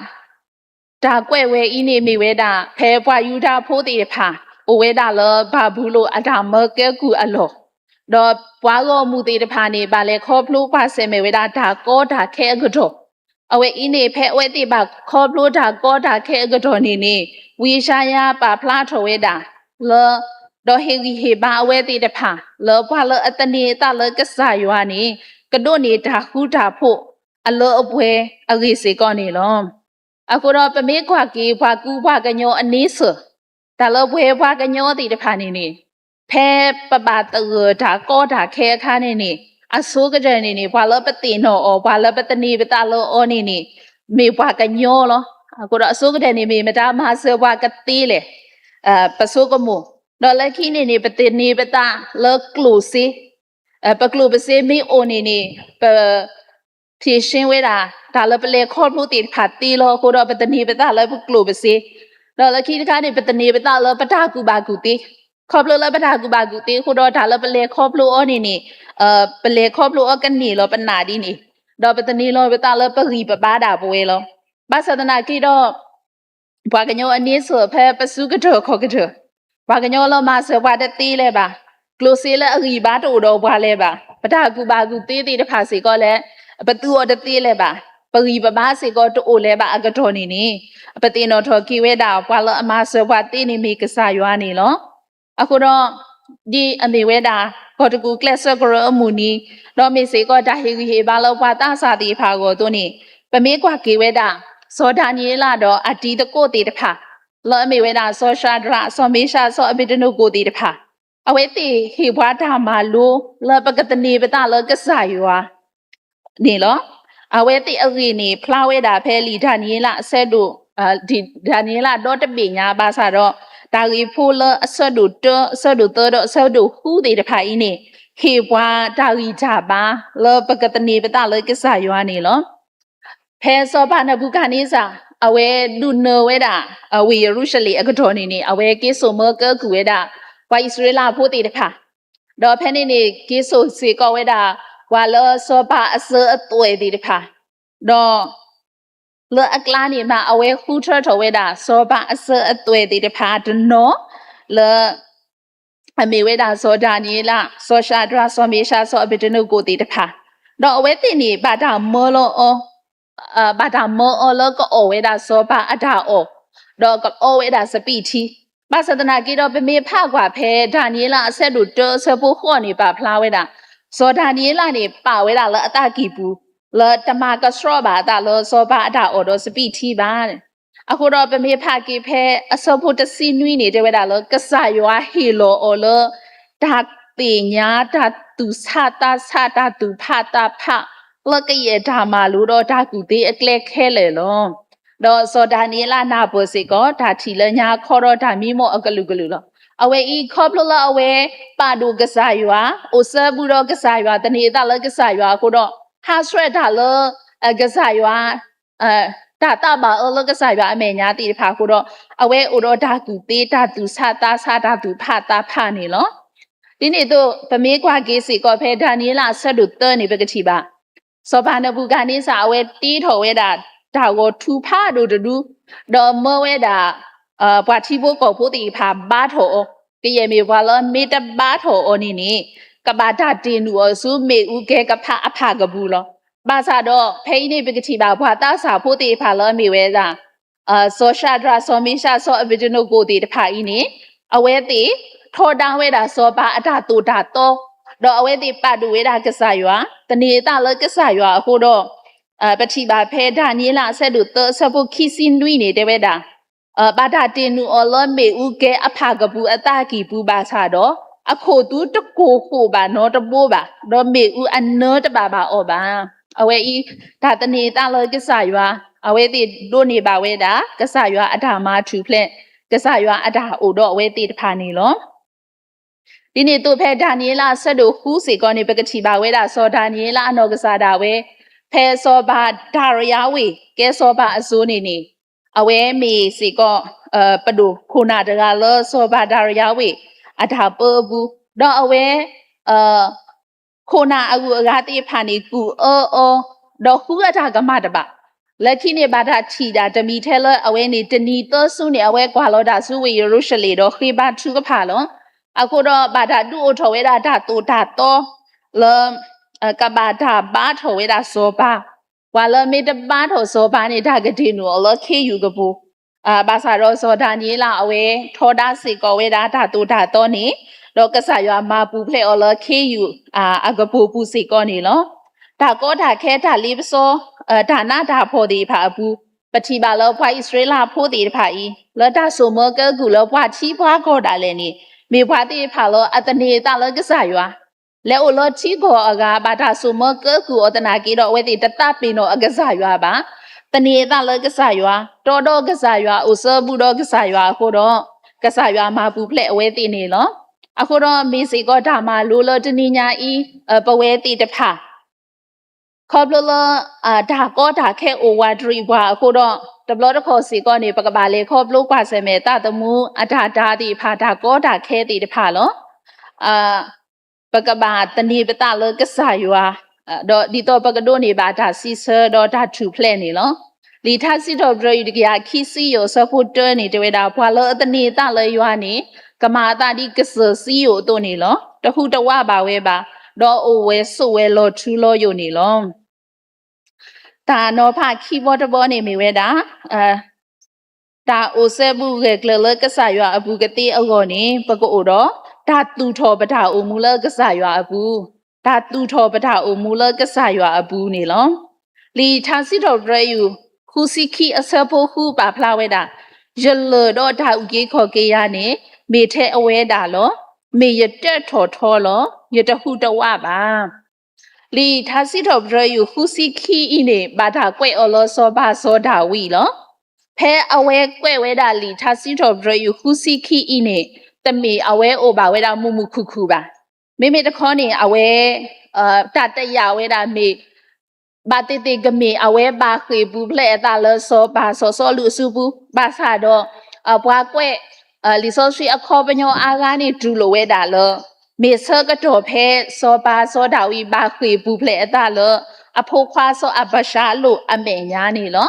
တၢ်ကွဲးဝဲအံၤန့ၣ်မ့ၢ်ဝဲဒၣ် ဖဲပှၤယူဒၤဖိသ့ၣ်တဖၣ် အိၣ်ဝဲဒၣ်လၢဘၤဘူလိၣ်အတၢ်မၢကဲကုၢ်အလီၢ်, ဒီးပှၤဂီၢ်မုၢ်သ့ၣ်တဖၣ်န့ၣ် ဘၣ်လဲၤခီဖျိကွၢ်ဆၢၣ်မဲာ်ဝဲဒၣ်တၢ်ကီတၢ်ခဲအကတီၢ်, အဝဲအံၤန့ၣ် ဖဲအဝဲသ့ၣ်ဘၣ်ခီဖျိတၢ်ကီတၢ်ခဲအကတီၢ်န့ၣ်န့ၣ် ဝံယၡါယၤပာ်ဖျါထီၣ်ဝဲဒၣ် လၢ ဒီးဟ့ၣ်ဂံၢ်ဟ့ၣ်ဘါအဝဲသ့ၣ်တဖၣ် လၢပှၤလၢအသန့ၤအသးလၢကစၢ်ယွၤန့ၣ် ကဒိးန့ၢ်တၢ်ဃူတၢ်ဖိးအလၢအပှဲၤအဂ့ၢ်စ့ၢ်ကီးန့ၣ်လီၤ. အဃိဒီးပမ့ၢ်ကွၢ်က့ၤပှၤကူပှၤကညီအန့ဆၢၣ်, တၢ်လၢပဝဲပှၤကညီသ့ၣ်တဖၣ်န့ၣ်န့ၣ် ဖဲပဘၣ်သဂၢၢ်တၢ်ကီတၢ်ခဲအခါန့ၣ်န့ၣ် အဆိကတၢၢ်န့ၣ်န့ၣ် ပှၤလၢပသ့ၣ်နီၣ်အီၤ ပှၤလၢပသန့ၤပသးလၢအီၤန့ၣ်န့ၣ် မ့ၢ်ပှၤကညီလီၤ. အဃိဒီးအဆိကတၢၢ်န့ၣ်မ့ၢ်မတၤမၤစၢၤပှၤကသ့လဲၣ်, ပဆိကမိၣ်, ဒီးလၢခံန့ၣ်န့ၣ် ပသန့ၤပသးလၢကျိၣ်စ့, ပကျိၣ်ပစ့မ့ၢ်အိၣ်န့ၣ်န့ၣ် ပ ဖြေရှင်း ဝဲဒၣ် တၢ်လၢပလဲၤခီဖျိသ့ၣ်တဖၣ်သ့လီၤ. အဃိဒီးပသန့ၤပသးလၢပကျိၣ်ပစ့, ဒီးလၢခံတခါန့ၣ် ပသန့ၤပသးလၢပတၢ်ကူၣ်ဘၣ်ကူၣ်သ့, ခီဖျိလၢပတၢ်ကူၣ်ဘၣ်ကူၣ်သ့အဃိဒီး တၢ်လၢပလဲၤခီဖျိအီၤန့ၣ်န့ၣ် ပလဲၤခီဖျိအီၤကန့ၢ်လီၤပနၢ်ဒ်န့ၣ်, ဒီးပသန့ၤလီၤပသးလၢပဂံၢ်ပဘါဒၣ်ပဝဲလီၤ. ဘၣ်ဆၣ်သနာ်က့ဒီး ပှၤကညီအန့ဆၢၣ်ဖဲပစုကတၢၢ်ခီၣ်ကတၢၢ်, ပှၤကညီလၢမၤစၢၤပှၤတသ့လၢၤဘၣ်, ကျိၣ်စ့လၢအဂံၢ်ဘါတအိၣ်ဒီးပှၤလၢၤဘၣ်, ပတၢ်ကူၣ်ဘၣ်ကူၣ်သ့သ့ၣ်တဖၣ်စ့ၢ်ကီးလၢ ပသူအီၤတသ့လၢၤဘၣ်, ပဂံၢ်ပဘါစ့ၢ်ကီးတအိၣ်လၢၤဘၣ်အကတီၢ်န့ၣ်န့ၣ်, ပသ့ၣ်နီၣ်ထီၣ်က့ၤဝဲဒၣ် ပှၤလၢအမၤစၢၤပှၤသ့န့ၣ်မ့ၢ်ကစၢ်ယွၤန့ၣ်လီၤ. အဃိဒီး ဒ်အမ့ၢ်ဝဲဒၣ် ကီၢ်တကူၣ်ကျဲးစၢးကရၢအမုၢ်နံၤ, ဒီးမ့ၢ်စ့ၢ်ကီးတၢ်ဟ့ၣ်ဂံၢ်ဟ့ၣ်ဘါလၢပှၤသးစၢ်သ့ၣ်တဖၣ်အဂီၢ်အသိးန့ၣ်, ပမ့ၢ်ကွၢ်က့ၤဝဲဒၣ် စီၤဒၤနံးယ့လးဒီးအတံၤသကိးသ့ၣ်တဖၣ် လၢအမ့ၢ်ဝဲဒၣ်စီၤၡၤဒြး စီၤမ့ၡး စီၤအဘ့းနကိၤသ့ၣ်တဖၣ်, အဝဲသ့ၣ်ဟ့ၣ်ပှၤတၢ်မၤလိလၢပကသန့ၤပသးလၢကစၢ်ယွၤ န့ၣ်လီၤ. အဝဲသ့ၣ်အဂ့ၢ်န့ၣ် ဖျါဝဲဒၣ်ဖဲလံာ်ဒၤနံးယ့လးအဆၢဒိၣ်, ဒၤနံးယ့လးဒီတဘ့ၣ်ညါ ဘၣ်ဆၣ်ဒီး တၢ်ဂ့ၢ်ဖိလၢအဆၢဒိၣ်တၢ အဆၢဒိၣ်သၢဒီးအဆၢဒိၣ်ဃုသ့ၣ်တဖၣ်အံၤန့ၣ် ဟ့ၣ်ပှၤတၢ်ဂံၢ်တၢ်ဘါလၢပကသန့ၤပသးလၢကစၢ်ယွၤန့ၣ်လီၤ. ဖဲစီၤပၤနဘူၤခၣ်န့စၢ် အဝဲဒုးနၢၤဝဲဒၣ် ဝ့ၢ်ယရူၤၡလ့ၣ်အကတီၢ်န့ၣ်န့ၣ် အဝဲက့ၤစိာ်မၢကၢကုၢ်ဝဲဒၣ် ပှၤအံၣ်စရ့လးဖိသ့ၣ်တဖၣ်, ဒီးဖဲန့ၣ်န့ၣ် က့ၤစိာ်စ့ၢ်ကီးဝဲဒၣ် ပှၤလၢစီၤပၤအစၢၤအသွဲၣ်သ့ၣ်တဖၣ်, ဒီး လၢအကျါန့ၣ်မး အဝဲဃုထၢထီၣ်ဝဲဒၣ် စီၤပၤအစၢၤအသွဲၣ်သ့ၣ်တဖၣ်တနီၤ လၢ အမ့ၢ်ဝဲဒၣ်စီၤဒၤနံးယ့လး စီၤၡၤဒြး စီၤမ့ၡး စီၤအဘ့းနကိၤသ့ၣ်တဖၣ်, ဒီးအဝဲသ့ၣ်န့ၣ် ဘၣ်တၢ်မၢလီၤအီၤ ဘၣ်တၢ်မၢအီၤလၢကအီၣ်ဝဲဒၣ်စီၤပၤအတၢ်အီၣ်, ဒီးကအီဝဲဒၣ်စပံးထံ, ဘၣ်ဆၣ်သနာ်က့ဒီး ပမ့ၢ်ဖးကွၢ်ဖဲဒၤနံးယ့လးအဆၢဒိၣ်တၢအဆၢဖိဃိးန့ၣ် ပာ်ဖျါဝဲဒၣ် စီၤဒၤနံးယ့လးန့ၣ် ပာ်ဝဲဒၣ်လၢအသးကံၢ်ပူၤ လၢတမၤကဆှီဘၣ်အသးလၢစီၤပၤအတၢ်အီၣ်ဒီးစပံးထံဘၣ်. အဃိဒီးပမ့ၢ်ဖးက့ၤဖဲအဆၢဖိတဆံနွံန့ၣ် တဲဝဲဒၣ်လၢ ကစၢ်ယွၤဟ့ၣ်လီၤအီၤလၢ တၢ်သ့ၣ်ညါ တၢ်သူၣ်ဆးသးဆး တၢ်သူၣ်ဖးသးဖး လၢကယဲၢ်တၢ်မၤလိဒီးတၢ်ကူၣ်သ့အကျဲခဲလၢာ်လီၤ. ဒီးစီၤဒၤနံးယ့လးနၢ်ပၢၢ်စ့ၢ်ကီး တၢ်ထံၣ်လၢညါခီဒီးတၢ်မံမီၢ်အကလုာ်ကလုာ်လီၤ. အဝဲအံၤခီဖျိလၢအဝဲပာ်ဒိၣ်ကစၢ်ယွၤ, အိၣ်စၢဘူးဒီးကစၢ်ယွၤ, သန့ၤအသးလၢကစၢ်ယွၤအဃိဒီး ဟးဆှဲးတၢ်လၢ ကစၢ်ယွၤ တၢ်သးဘၣ်အၢလၢကစၢ်ယွၤအမဲာ်ညါသ့ၣ်တဖၣ်အဃိဒီး အဝဲအိၣ်ဒီးတၢ်ကူၣ်သ့ တၢ်သူၣ်ဆးသးဆး တၢ်သူၣ်ဖးသးဖးန့ၣ်လီၤ. ဒ်န့ၣ်အသိး ပမ့ၢ်ကွၢ်က့ၤစ့ၢ်ကီးဖဲဒၤနံးယ့လးအဆၢဒိၣ်သၢန့ၣ် ပကထံၣ်ဘၣ် စီၤပၤနဘူၤခၣ်န့စၢ် အဝဲတ့ထီၣ်ဝဲဒၣ်တၢ်ဂီၤထူဖးဒိၣ်တဒု, ဒီးမၢဝဲဒၣ် ပှၤထံဖိကီၢ်ဖိသ့ၣ်တဖၣ်ဘါထီၣ်အီၤ, ကယဲၢ်မ့ၢ်ပှၤလၢမ့ၢ်တဘါထီၣ်အီၤန့ၣ်န့ၣ် ကဘၣ်တၢ်တ့ၢ်နုာ်အီၤဆူမ့ၣ်အူကဲကဖးအဖၣ်ကပူၤလီၤ. ဘၣ်ဆၣ်ဒီး ဖဲအံၤန့ၣ် ပကထံၣ်ဘၣ်ပှၤသးစၢ်ဖိသ့ၣ်တဖၣ်လၢအမ့ၢ်ဝဲဒၣ် စီၤၡၤဒြး စီၤမ့ၡး စီၤအဘ့းနကိၤသ့ၣ်တဖၣ်အံၤန့ၣ် အဝဲသ့ၣ်ထီဒါဝဲဒၣ်စီၤပၤအတၢ်သိၣ်တၢ်သီ, ဒီးအဝဲသ့ၣ်ပာ်ဒိၣ်ဝဲဒၣ်ကစၢ်ယွၤ, သန့ၤအသးလၢကစၢ်ယွၤအဃိဒီး ပထံၣ်ဘၣ်ဖဲဒၤနံးယ့လးအဆၢဒိၣ်သၢအဆၢဖိခံဆံနွံန့ၣ် တဲဝဲဒၣ် ဘၣ်တၢ်တ့ၢ်နုာ်အီၤလၢမ့ၣ်အူကဲအဖၣ်ကပူၤအသးကံၢ်ပူၤဘၣ်ဆၣ်ဒီး အခိၣ်သူတကိၢ်ဃိၣ်ဘၣ်နီတဘိဘၣ်, ဒီးမ့ၣ်အူအနၢတဘၣ်ဘၣ်အီၤဘၣ်. အဝဲအံၤ တၢ်သန့ၤအသးလၢကစၢ်ယွၤ, အဝဲသ့ၣ်ဒိးန့ၢ်ဘၣ်ဝဲဒၣ် ကစၢ်ယွၤအတၢ်မၤထူၣ်ဖျဲး, ကစၢ်ယွၤအတၢ်အိၣ်ဒီးအဝဲသ့ၣ်တဖၣ်န့ၣ်လီၤ. ဒ်န့ၣ်အသိးဖဲဒၤနံးယ့လးအဆၢဒိၣ်ဃုစ့ၢ်ကီးန့ၣ် ပကထံၣ်ဘၣ်ဝဲဒၣ်စီၤဒၤနံးယ့လးအနီၢ်ကစၢ်ဒၣ်ဝဲ ဖဲစီၤပၤဒၤရယၤဝ့ၢ် ကဲစီၤပၤအစိၤန့ၣ်န့ၣ် အဝဲမ့ၢ်စ့ၢ်ကီး ပဒိၣ်ခိၣ်နၢ်တဂၤလၢစီၤပၤဒၤရယၤဝ့ၢ် အတၢ်ပၢအပူၤ, ဒီးအဝဲ ခိၣ်နၢ်အဂုၤအဂၤသ့ၣ်တဖၣ်န့ၣ် ကူၣ်အၢအီၤ, ဒီးဃုအတၢ်ကမၣ်တဘၣ်. လၢခံန့ၣ် ဘၣ်တၢ်ထံၣ်ဒၣ်တမံၤထဲလၢအဝဲန့ၣ် တနံၤသၢစုန့ၣ် အဝဲကွၢ်လီၤတၢ်ဆူဝ့ၢ်ယရူၤၡလ့ၣ်ဒီးဃ့ဘါထုကဖၣ်လီၤ. အဃိဒီးဘၣ်တၢ်ဒုးအိၣ်ထီၣ်ဝဲဒၣ်တၢ်သိၣ်တၢ်သီ လၢ ကဘၣ်တၢ်ဘါထီၣ်ဝဲဒၣ်စီၤပၤ, ပှၤလၢမ့ၢ်တဘါထီၣ်စီၤပၤန့ၣ် တၢ်ကတ့ၢ်နုာ်အီၤလၢခ့ယုၢ်ကပူၤ ဘၣ်ဆၣ်ဒီးစီၤဒၤနံးယ့လးအဝဲထီဒါစ့ၢ်ကီးဝဲဒၣ်တၢ်သိၣ်တၢ်သီန့ၣ်, ဒီးကစၢ်ယွၤမၤပူၤဖျဲးအီၤလၢခ့ယုၢ်အကပူၤပူၤစ့ၢ်ကီးန့ၣ်လီၤ. တၢ်ကီတၢ်ခဲတၢ်လ့ပစီ တၢ်နးတၢ်ဖှီၣ်သ့ၣ်တဖၣ်အပူၤ, ပထံၣ်ဘၣ်လၢပှၤအံၣ်စရ့လးဖိသ့ၣ်တဖၣ်အံၤ လၢတၢ်စိာ်မၢကၢကုၢ်လၢပှၤထံပှၤကီၢ်ဒၣ်လဲာ်န့ၣ် မ့ၢ်ပှၤသ့ၣ်တဖၣ်လၢအသန့ၤအသးလၢကစၢ်ယွၤ လဲၤအိၣ်လၢထံကီၢ်အဂၤ ဘၣ်တၢ်စိာ်မၢကၢကုၢ်အီၤသနာ်က့ဒီး အဝဲသ့ၣ်တသးပ့ၤနီၣ်အကစၢ်ယွၤဘၣ်. သန့ၤအသးလၢကစၢ်ယွၤ, တီဒီးကစၢ်ယွၤ, အိၣ်စၢဘူးဒီးကစၢ်ယွၤအဃိဒီး ကစၢ်ယွၤမၤပူၤဖျဲးအဝဲသ့ၣ်န့ၣ်လီၤ. အဃိဒီးမ့ၢ်စ့ၢ်ကီးတၢ်မၤလိလၢတနံၤညါအံၤ ပဝဲသ့ၣ်တဖၣ် ခီဖျိလၢ တၢ်ကီတၢ်ခဲအိၣ်ဝးတရံးပှၤအဃိဒီး တဘျီတခီၣ်စ့ၢ်ကီးန့ၣ် ပကဘၣ်လဲၤခီဖျိကွၢ်ဆၢၣ်မဲာ်သးသမူအတၢ်တာ်သ့ၣ်တဖၣ် တၢ်ကီတၢ်ခဲသ့ၣ်တဖၣ်လီၤ. ပကဘၣ်သန့ၤပသးလၢကစၢ်ယွၤ, ဒီးဒ်သိးပကဒိးန့ၢ်ဘၣ်တၢ်စံးဆၢဒီးတၢ်ထူၣ်ဖျဲးန့ၣ်လီၤ. လံာ်ထါစံးထီၣ်ပတြၢၤအံၤတကယၤခံဆံယဲၢ်အဆၢဖိတၢန့ၣ် တဲဝဲဒၣ် ပှၤလၢအသန့ၤအသးလၢယွၤန့ၣ် ကမၤအသးဒ်ကစၢၢ်စံယိၣ်အသိးန့ၣ်လီၤ. တဟူးတဝးဘၣ်ဝဲဘၣ်, ဒီးအိၣ်ဝဲဆိးဝဲလီၤထူလီၤယိာ်န့ၣ်လီၤ. တၢ်နီၤဖးခံဘီတဘီန့ၣ်မ့ၢ်ဝဲဒၣ် တၢ်အိၣ်စဲဘူးဂဲၤကျၢၤလၢကစၢ်ယွၤအပူၤကသ့အဂီၢ်န့ၣ် ပကအိၣ်ဒီး တၢ်သူၣ်ထီၣ်ပတၢ်အိၣ်မူလၢကစၢ်ယွၤအပူၤ, တၢ်သူၣ်ထီၣ်ပတၢ်အိၣ်မူလၢကစၢ်ယွၤအပူၤန့ၣ်လီၤ. လံာ်ထါစံးထီၣ်ပတြၢၤအံၤ ဃုဆံခံအဆၢဖိဃုပာ်ဖျါဝဲဒၣ်, ယလၢၢ်ဒီးတၢ်အုၣ်က့ၤခီၣ်က့ၤယၤန့ၣ် မ့ၢ်ထဲအဝဲဒၣ်လီၤ. မ့ၢ်ယတၢၣ်ထီၣ်ထီလီၤ. ယတဟူးတဝးဘၣ်. လံာ်ထါစံးထီၣ်ပတြၢၤယုၢ်ဃုဆံခံအံၤန့ၣ် ဘၣ်တၢ်ကွဲးအီၤလၢစီၤပၤစီၤဒၤဝံးလီၤ. ဖဲအဝဲကွဲးဝဲဒၣ်လံာ်ထါစံးထီၣ်ပတြၢၤယုၢ်ဃုဆံခံအံၤန့ၣ် တမ့ၢ်အဝဲအိၣ်ဘၣ်ဝဲဒၣ်မုာ်မုာ်ခုၣ်ခုၣ်ဘၣ်. မ့မ့ၢ်တခီန့ၣ် အဝဲ တၢ်တယာ်ဝဲဒၣ်မ့ၢ် ဘၣ်သ့ၣ်သ့ၣ်ကမ့ၢ်အဝဲဘၣ်ဃ့ၢ်ပူၤဖျဲးအသးလၢစီၤပၤစီၤစီလူးအစုပူၤ, ဘၣ်ဆၣ်ဒီး ပှၤကွဲး လံာ်စီဆှံအခီပညီအါဂၤန့ၣ်တူၢ်လိာ်ဝဲဒၣ်လၢ မ့ၢ်ဆၢကတီၢ်ဖဲစီၤပၤစီၤဒၤဝံးဘၣ်ဃ့ၢ်ပူၤဖျဲးအသးလၢ အဖိခွါစီၤအၤဘၡါလိၣ်အမဲာ်ညါန့ၣ်လီၤ.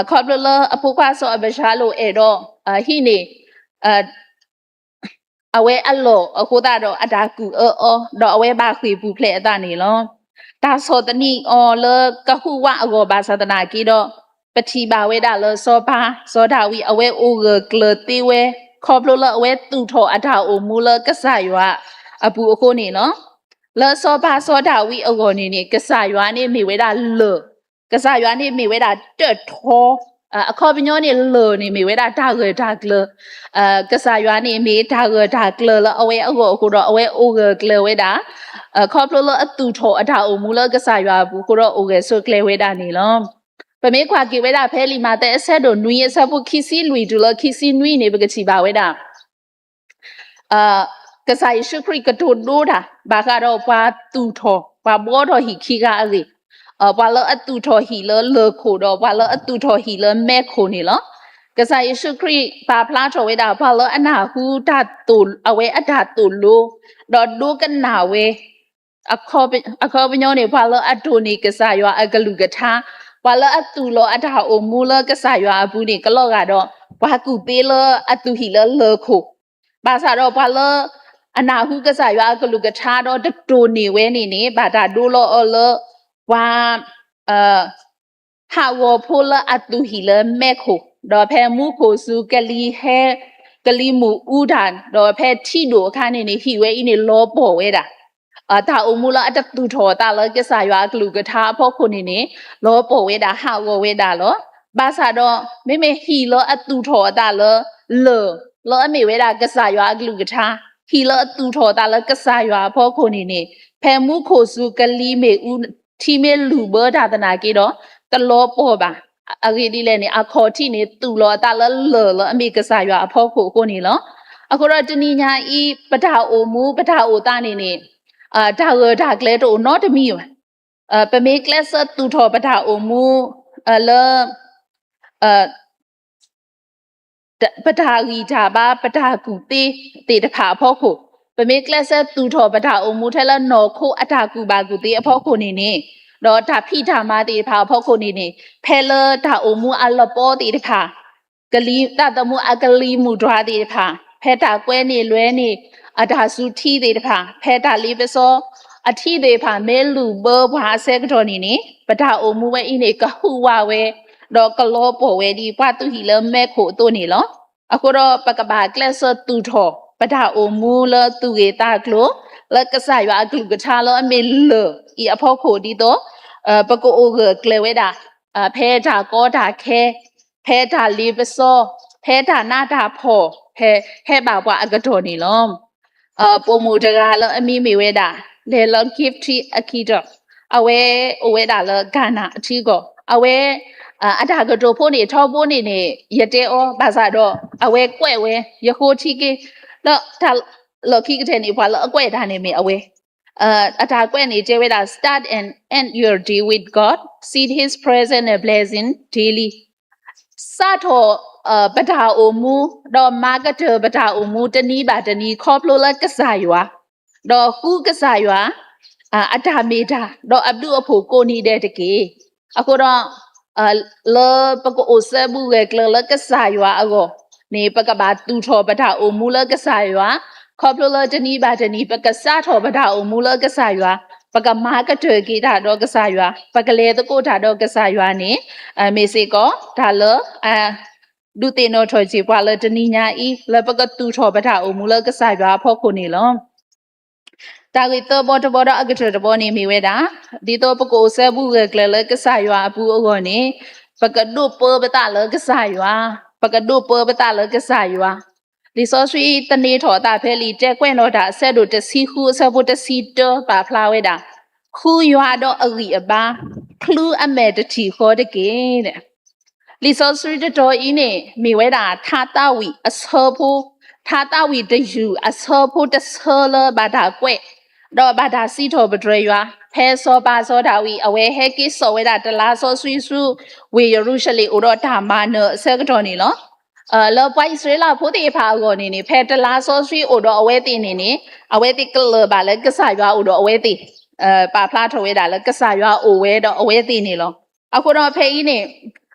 ခီဖျိလၢအဖိခွါစီၤအၤဘၡါလိၣ်အဲၣ်ဒိး ဟံးန့ၢ် အဝဲအလီၢ်အဃိသတးဒီးအတၢ်ကူၣ်အၢအီၤ ဒီးအဝဲဘၣ်ဃ့ၢ်ပူၤဖျဲးအသးန့ၣ်လီၤ. တၢ်ဆီၣ်သနံးအီၤလၢကဟူးဝးအဂီၢ်ဘၣ်ဆၣ်သနာ်က့ဒီး ပထံၣ်ဘၣ်ဝဲဒၣ်လၢစီၤပၤ စီၤဒၤဝံးအဝဲအိၣ်ဂၢၢ်ကျၢၤသ့ဝဲ ခီဖျိလၢအဝဲသူၣ်ထီၣ်အတၢ်အိၣ်မူလၢကစၢ်ယွၤအပူၤအဃိန့ၣ်လီၤ. လၢစီၤပၤစီၤဒၤဝံးအဂီၢ်န့ၣ်န့ၣ် ကစၢ်ယွၤန့ၣ်မ့ၢ်ဝဲဒၣ်လၢၢ် ကစၢ်ယွၤန့ၣ်မ့ၢ်ဝဲဒၣ်တၢၣ်ထီ, အခီပညီန့ၣ်လၢၢ်န့ၣ်မ့ၢ်ဝဲဒၣ်တၢ်ဂၢၢ်တၢ်ကျၢၤ, ကစၢ်ယွၤန့ၣ်မ့ၢ်တၢ်ဂၢၢ်တၢ်ကျၢၤလၢအဝဲအဂီၢ်အဃိဒီးအဝဲအိၣ်ဂၢၢ်ကျၢၤဝဲဒၣ်, ခီဖျိလၢအသူၣ်ထီၣ်အတၢ်အိၣ်မူလၢကစၢ်ယွၤအပူၤအဃိဒီးအိၣ်ဂၢၢ်ဆိးကျၢၤဝဲဒၣ်န့ၣ်လီၤ. ပမ့ၢ်ကွၢ်က့ၤဝဲဒၣ်ဖဲလံာ်မးသဲအဆၢဒိၣ်နွံအဆၢဖိခံဆံလွံၢ်တုၤလၢခံဆံနွံန့ၣ် ပကထံၣ်ဘၣ်ဝဲဒၣ် ကစၢ်ယ့ၣ်ၡူးခရံာ်ကတိၤဒိတၢ် ဘၣ်ဃးဒီးပှၤသူၣ်ထီၣ် ပှၤဘှီထီၣ်ဟံၣ်ခံဂၤအဂ့ၢ်, ပှၤလၢအသူၣ်ထီၣ်ဟံၣ်လၢလၢၢ်ခိၣ်ဒီးပှၤလၢအသူၣ်ထီၣ်ဟံၣ်လၢမဲးခိၣ်န့ၣ်လီၤ. ကစၢ်ယ့ၣ်ၡူးခရံာ်ပာ်ဖျါထီၣ်ဝဲဒၣ် ပှၤလၢအနၢ်ဟူတၢ်သိၣ် အဝဲအတၢ်သိၣ်လိ ဒီးဒိကနၣ်ဝဲ အခီပညီန့ၣ် ပှၤလၢအတိၢ်န့ၢ်ကစၢ်ယွၤအကလုၢ်ကထါ, ပှၤလၢအသူၣ်လီၤအတၢ်အိၣ်မူလၢကစၢ်ယွၤအပူၤန့ၣ် ကလီၤဂာ်ဒီး ပှၤကူၣ်သ့လၢအသူၣ်ဟံၣ်လၢလၢၢ်ခိၣ်, ဘၣ်ဆၣ်ဒီးပှၤလၢ အနၢ်ဟူကစၢ်ယွၤအကလုၢ်ကထါဒီးတတိၢ်န့ၢ်ဝဲန့ၣ်န့ၣ် ဘၣ်တၢ်ဒိလီၤအီၤလၢ ပှၤ ဟးဂီၤဖိလၢအသူၣ်ဟံၣ်လၢမဲးခိၣ်, ဒီးဖဲမူခိၣ်စူၤကလံၤဟဲ ကလံၤမုၢ်အူတၢ်, ဒီးဖဲထံဒိၣ်အခါန့ၣ်န့ၣ် ဟံၣ်ဝဲအံၤန့ၣ်လီၤပှီၢ်ဝဲဒၣ် တၢ်အိၣ်မူလၢအတသူၣ်ထီၣ်အသးလၢကစၢ်ယွၤအကလုၢ်ကထါအဖီခိၣ်န့ၣ်န့ၣ် လီၤပှီၢ်ဝဲဒၣ် ဟးဂီၤဝဲဒၣ်လီၤ. ဘၣ်ဆၣ်ဒီး မ့မ့ၢ်ဟံၣ်လၢအသူၣ်ထီၣ်အသးလၢ လၢၢ် လၢအမ့ၢ်ဝဲဒၣ်ကစၢ်ယွၤအကလုၢ်ကထါ, ဟံၣ်လၢအသူၣ်ထီၣ်အသးလၢကစၢ်ယွၤအဖီခိၣ်န့ၣ်န့ၣ် ဖဲမူခိၣ်စူၤကလံၤမ့ၣ်အူ ထံမ့ၢ်လူၢ်ဘၢတၢ်သနာ်က့ဒီး တလီၤပှီၢ်ဘၣ်. အဂ့ၢ်ဒ်လဲၣ်န့ၣ် အခီၣ်ထံးန့ၣ် သူၣ်လီၤအသးလၢလၢၢ်လၢအမ့ၢ်ကစၢ်ယွၤအဖီခိၣ်အဃိန့ၣ်လီၤ. အဃိဒီးတနံၤညါအံၤ ပတၢ်အိၣ်မူ ပတၢ်အိၣ်သးန့ၣ်န့ၣ် တၢ်ဂၢၢ်တၢ်ကျၢၤတအိၣ်နီတမံၤဘၣ်. ပမ့ၢ်ကျဲးစၢးသူၣ်ထီၣ်ပတၢ်အိၣ်မူ လၢ ပတၢ်ဂံၢ်တၢ်ဘါ ပတၢ်ကူၣ်သ့သ့ၣ်တဖၣ်အဖီခိၣ်, ပမ့ၢ်ကျဲးစၢးသူၣ်ထီၣ်ပတၢ်အိၣ်မူထဲလၢနီၢ်ခိအတၢ်ကူၣ်ဘၣ်ကူၣ်သ့အဖီခိၣ်န့ၣ်န့ၣ်, ဒီးတၢ်ဖံးတၢ်မၤသ့ၣ်တဖၣ်အဖီခိၣ်န့ၣ်န့ၣ်, ဖဲလၢတၢ်အိၣ်မူအလပီသ့ၣ်တဖၣ် ကလံၤ သးသမူအကလံၤမုၢ်တွၤသ့ၣ်တဖၣ်, ဖဲတၢ်ကွဲန့ၢ်လွဲန့ၢ် အတၢ်စူၤထံသ့ၣ်တဖၣ်, ဖဲတၢ်လ့ပစီအထံသ့ၣ်တဖၣ် မ့ၢ်လူၢ်ဘၢပှၤအဆၢကတီၢ်န့ၣ်န့ၣ်, ပတၢ်အိၣ်မူဝဲအံၤန့ၣ် ကဟူးဝးဝဲ, ဒီးကလီၤပှီၢ်ဝဲဒ်ပှၤသူၣ်ဟံၣ်လၢမဲးခိၣ်အသိးန့ၣ်လီၤ. အဃိဒီးပကဘၣ်ကျဲးစၢးသူၣ်ထီၣ် ပတၢ်အိၣ်မူလၢသူၣ်ဂ့ၤသးကျိၤ, လၢကစၢ်ယွၤအကလုၢ်ကထါလၢအမ့ၢ်လၢၢ်အံၤအဖီခိၣ်ဒ်သိး ပကအိၣ်ဂၢၢ်ကျၢၤဝဲဒၣ် ဖဲတၢ်ကီတၢ်ခဲ, ဖဲတၢ်လ့ပစီ, ဖဲတၢ်နးတၢ်ဖှီၣ်, ဖဲဟဲဘၣ်ပှၤအကတီၢ်န့ၣ်လီၤ. ပိာ်မုၣ်တဂၤလၢအမံၤမ့ၢ်ဝဲဒၣ် လဲၤလီၤ Gifty Akito, အဝဲအိၣ်ဝဲဒၣ်လၢ Ghana အထံအကီၢ်, အဝဲ အတၢ်ကတိၤဖိန့ၣ် ထီဘိန့ၣ်န့ၣ် ယတဲအီၤ ဘၣ်ဆၣ်ဒီး အဝဲကွဲးဝဲ ယဃိထံက့ၤ, ဒီးတၢ်လီၢ်ခံကတၢၢ်န့ၣ် ပှၤလၢအကွဲးတၢ်န့ၣ်မ့ၢ်အဝဲ အတၢ်ကွဲးန့ၣ်တဲဝဲဒၣ် Start and end your day with God, seek His presence and blessing daily. စးထီၣ် ပတၢ်အိၣ်မူ ဒီးမၤကတၢၢ်ပတၢ်အိၣ်မူတနံၤဘၣ်တနံၤ ခီဖျိလၢကစၢ်ယွၤ ဒီးဃုကစၢ်ယွၤ အတၢ်မ့ၢ်တၢ် ဒီးအဘျုးအဖှိၣ်ကိးနံၤဒဲးတက့ၢ်. အဃိဒီး လၢပကအိၣ်စဲဘူးဂဲၤကျၢၤလၢကစၢ်ယွၤအဂီၢ်န့ၣ် ပကဘၣ်သူၣ်ထီၣ်ပတၢ်အိၣ်မူလၢကစၢ်ယွၤ, ခီဖျိလၢတနံၤဘၣ်တနံၤ ပကစးထီၣ်ပတၢ်အိၣ်မူလၢကစၢ်ယွၤ, ပကမၤကတၢၢ်က့ၤတၢ်ဒီးကစၢ်ယွၤ, ပကလဲၤသကိးတၢ်ဒီးကစၢ်ယွၤန့ၣ် မ့ၢ်စ့ၢ်ကီးတၢ်လၢ ဒုးသ့ၣ်နီၣ်ထီၣ်က့ၤပှၤလၢတနံၤညါအံၤ လၢပကသူၣ်ထီၣ်ပတၢ်အိၣ်မူလၢကစၢ်ယွၤအဖီခိၣ်န့ၣ်လီၤ. တၢ်ဂ့ၢ်သၢဘီတဘီဒီးအကတၢၢ်တဘီန့ၣ်မ့ၢ်ဝဲဒၣ်, ဒ်သိးပကအိၣ်စဲဘူးဂဲၤကျၢၤလၢကစၢ်ယွၤအပူၤအဂီၢ်န့ၣ်, ပကဒိးပၢပသးလၢကစၢ်ယွၤ ပကဒိၣ်ပၢပသးလၢကစၢ်ယွၤ. လံာ်စီဆှံသန့ၤထီၣ်အသးဖဲလံာ်တဲာ်ကွဲးနီၣ်တၢ်အဆၢဒိၣ်တဆံဃုအဆၢဖိတဆံတၢပာ်ဖျါဝဲဒၣ်, ဃုယွၤဒီးအဂံၢ်အဘါ, ချုအမဲာ်တထံၣ်ဃီတက့ၢ်. လံာ်စီဆှံတတီၤအံၤန့ၣ် မ့ၢ်ဝဲဒၣ်ထါသးဝံၣ်အဆၢဖိ, ထါသးဝံၣ်တယုၢ်အဆၢဖိတဆၢလၢဘၣ်တၢ်ကွဲး ဒီးဘၣ်တၢ်စံးထီၣ်ပတြၢၤယွၤ, ဖဲစီၤပၤစီၤဒၤဝံး အဝဲဟဲက့ၤစိာ်ဝဲဒၣ်တလါစီဆှံဆူ ဝ့ၢ်ယရူၤၡလ့ၣ်အိၣ်ဒီးတၢ်မၤနၢၤအဆၢကတီၢ်န့ၣ်လီၤ. လၢပှၤအံၣ်စရ့လးဖိသ့ၣ်တဖၣ်အဂီၢ်န့ၣ်န့ၣ် ဖဲတလါစီဆှံအိၣ်ဒီးအဝဲသ့ၣ်န့ၣ်န့ၣ် အဝဲသ့ၣ်ကလၢၢ်ဘၣ်လၢကစၢ်ယွၤအိၣ်ဒီးအဝဲသ့ၣ်, ပာ်ဖျါထီၣ်ဝဲဒၣ်လၢကစၢ်ယွၤအိၣ်ဝဲဒီးအဝဲသ့ၣ်န့ၣ်လီၤ. အဃိဒီးဖဲအံၤန့ၣ်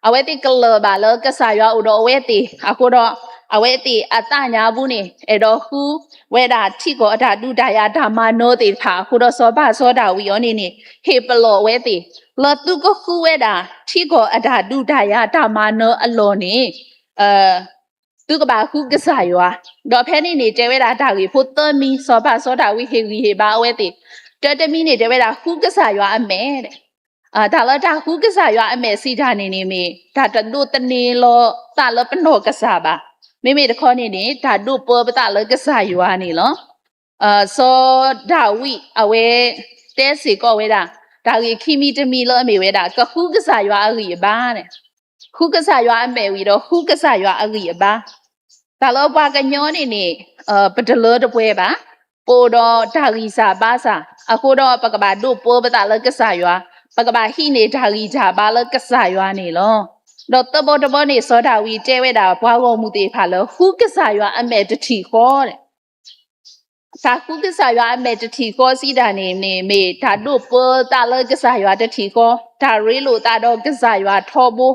အဝဲသ့ၣ်ကလၢၢ်ဘၣ်လၢကစၢ်ယွၤအိၣ်ဒီးအဝဲသ့ၣ်, အဃိဒီး အဝဲသ့ၣ်အသးညါပူၤန့ၣ် အဲၣ်ဒိးဃုဝဲဒၣ်ထံကီၢ်အတၢ်ဒုးတၢ်ယၤတၢ်မၤနၢၤသ့ၣ်တဖၣ်အဃိဒီး စီၤပၤစီၤဒၤဝံးအံၤန့ၣ်န့ၣ် ဟ့ၣ်ပလီၢ်အဝဲသ့ၣ် လၢသုကဃုဝဲဒၣ်ထံကီၢ်အတၢ်ဒုးတၢ်ယၤတၢ်မၤနၢၤအလီၢ်န့ၣ် သုကဘၣ်ဃုကစၢ်ယွၤ, ဒီးဖဲန့ၣ်န့ၣ် တဲဝဲဒၣ်တၢ်ဂ့ၢ်ဖိသၢမံၤ စီၤပၤစီၤဒၤဝံးဟ့ၣ်ဂံၢ်ဟ့ၣ်ဘါအဝဲသ့ၣ်, တၢတမံၤန့ၣ် တဲဝဲဒၣ်ဃုကစၢ်ယွၤအမဲာ် တၢ်လၢတၢ်ဃုကစၢ်ယွၤအမဲာ်စံးတၢ်န့ၣ်န့ၣ်မ့ၢ် တၢ်တဒိးသန့ၤလီၤသးလၢပနီၢ်ကစၢ်ဘၣ်. မ့မ့ၢ်တခီန့ၣ်န့ၣ် တၢ်ဒိးပၢပသးလၢကစၢ်ယွၤန့ၣ်လီၤ. စီၤဒၤဝံးအဝဲတဲစ့ၢ်ကီးဝဲဒၣ် တၢ်ဂ့ၢ်ခံမံၤတမံၤလၢအမ့ၢ်ဝဲဒၣ် ကဃုကစၢ်ယွၤအဂံၢ်အဘါန့ၣ် ဃုကစၢ်ယွၤအမဲာ်ဝံၤဒီး ဃုကစၢ်ယွၤအဂံၢ်အဘါ တၢ်လၢပှၤကညီန့ၣ်န့ၣ် ပတလၢတပှဲၤဘၣ်, ပအိၣ်ဒီးတၢ်ဂံၢ်စၢ်ဘါစၢ်, အဃိဒီးပကဘၣ်ဒိးပၢပသးလၢကစၢ်ယွၤ, ပကဘၣ်ဟံးန့ၢ်တၢ်ဂံၢ်တၢ်ဘါလၢကစၢ်ယွၤန့ၣ်လီၤ. ဒီးသၢဘီတဘီန့ၣ် စီၤဒၤဝံးတဲဝဲဒၣ်ပှၤဂီၢ်မုၢ်သ့ၣ်တဖၣ်လၢ ဃုကစၢ်ယွၤအမဲာ်တထံၣ်ဃီ တၢ်ဃုကစၢ်ယွၤအမဲာ်တထံၣ်ဃီစံးတၢ်န့ၣ်န့ၣ် မ့ၢ်တၢ်ဒိးပၢသးလၢကစၢ်ယွၤတထံၣ်ဃီ, တၢ်ရ့လိာ်သးဒီးကစၢ်ယွၤထီဘိ,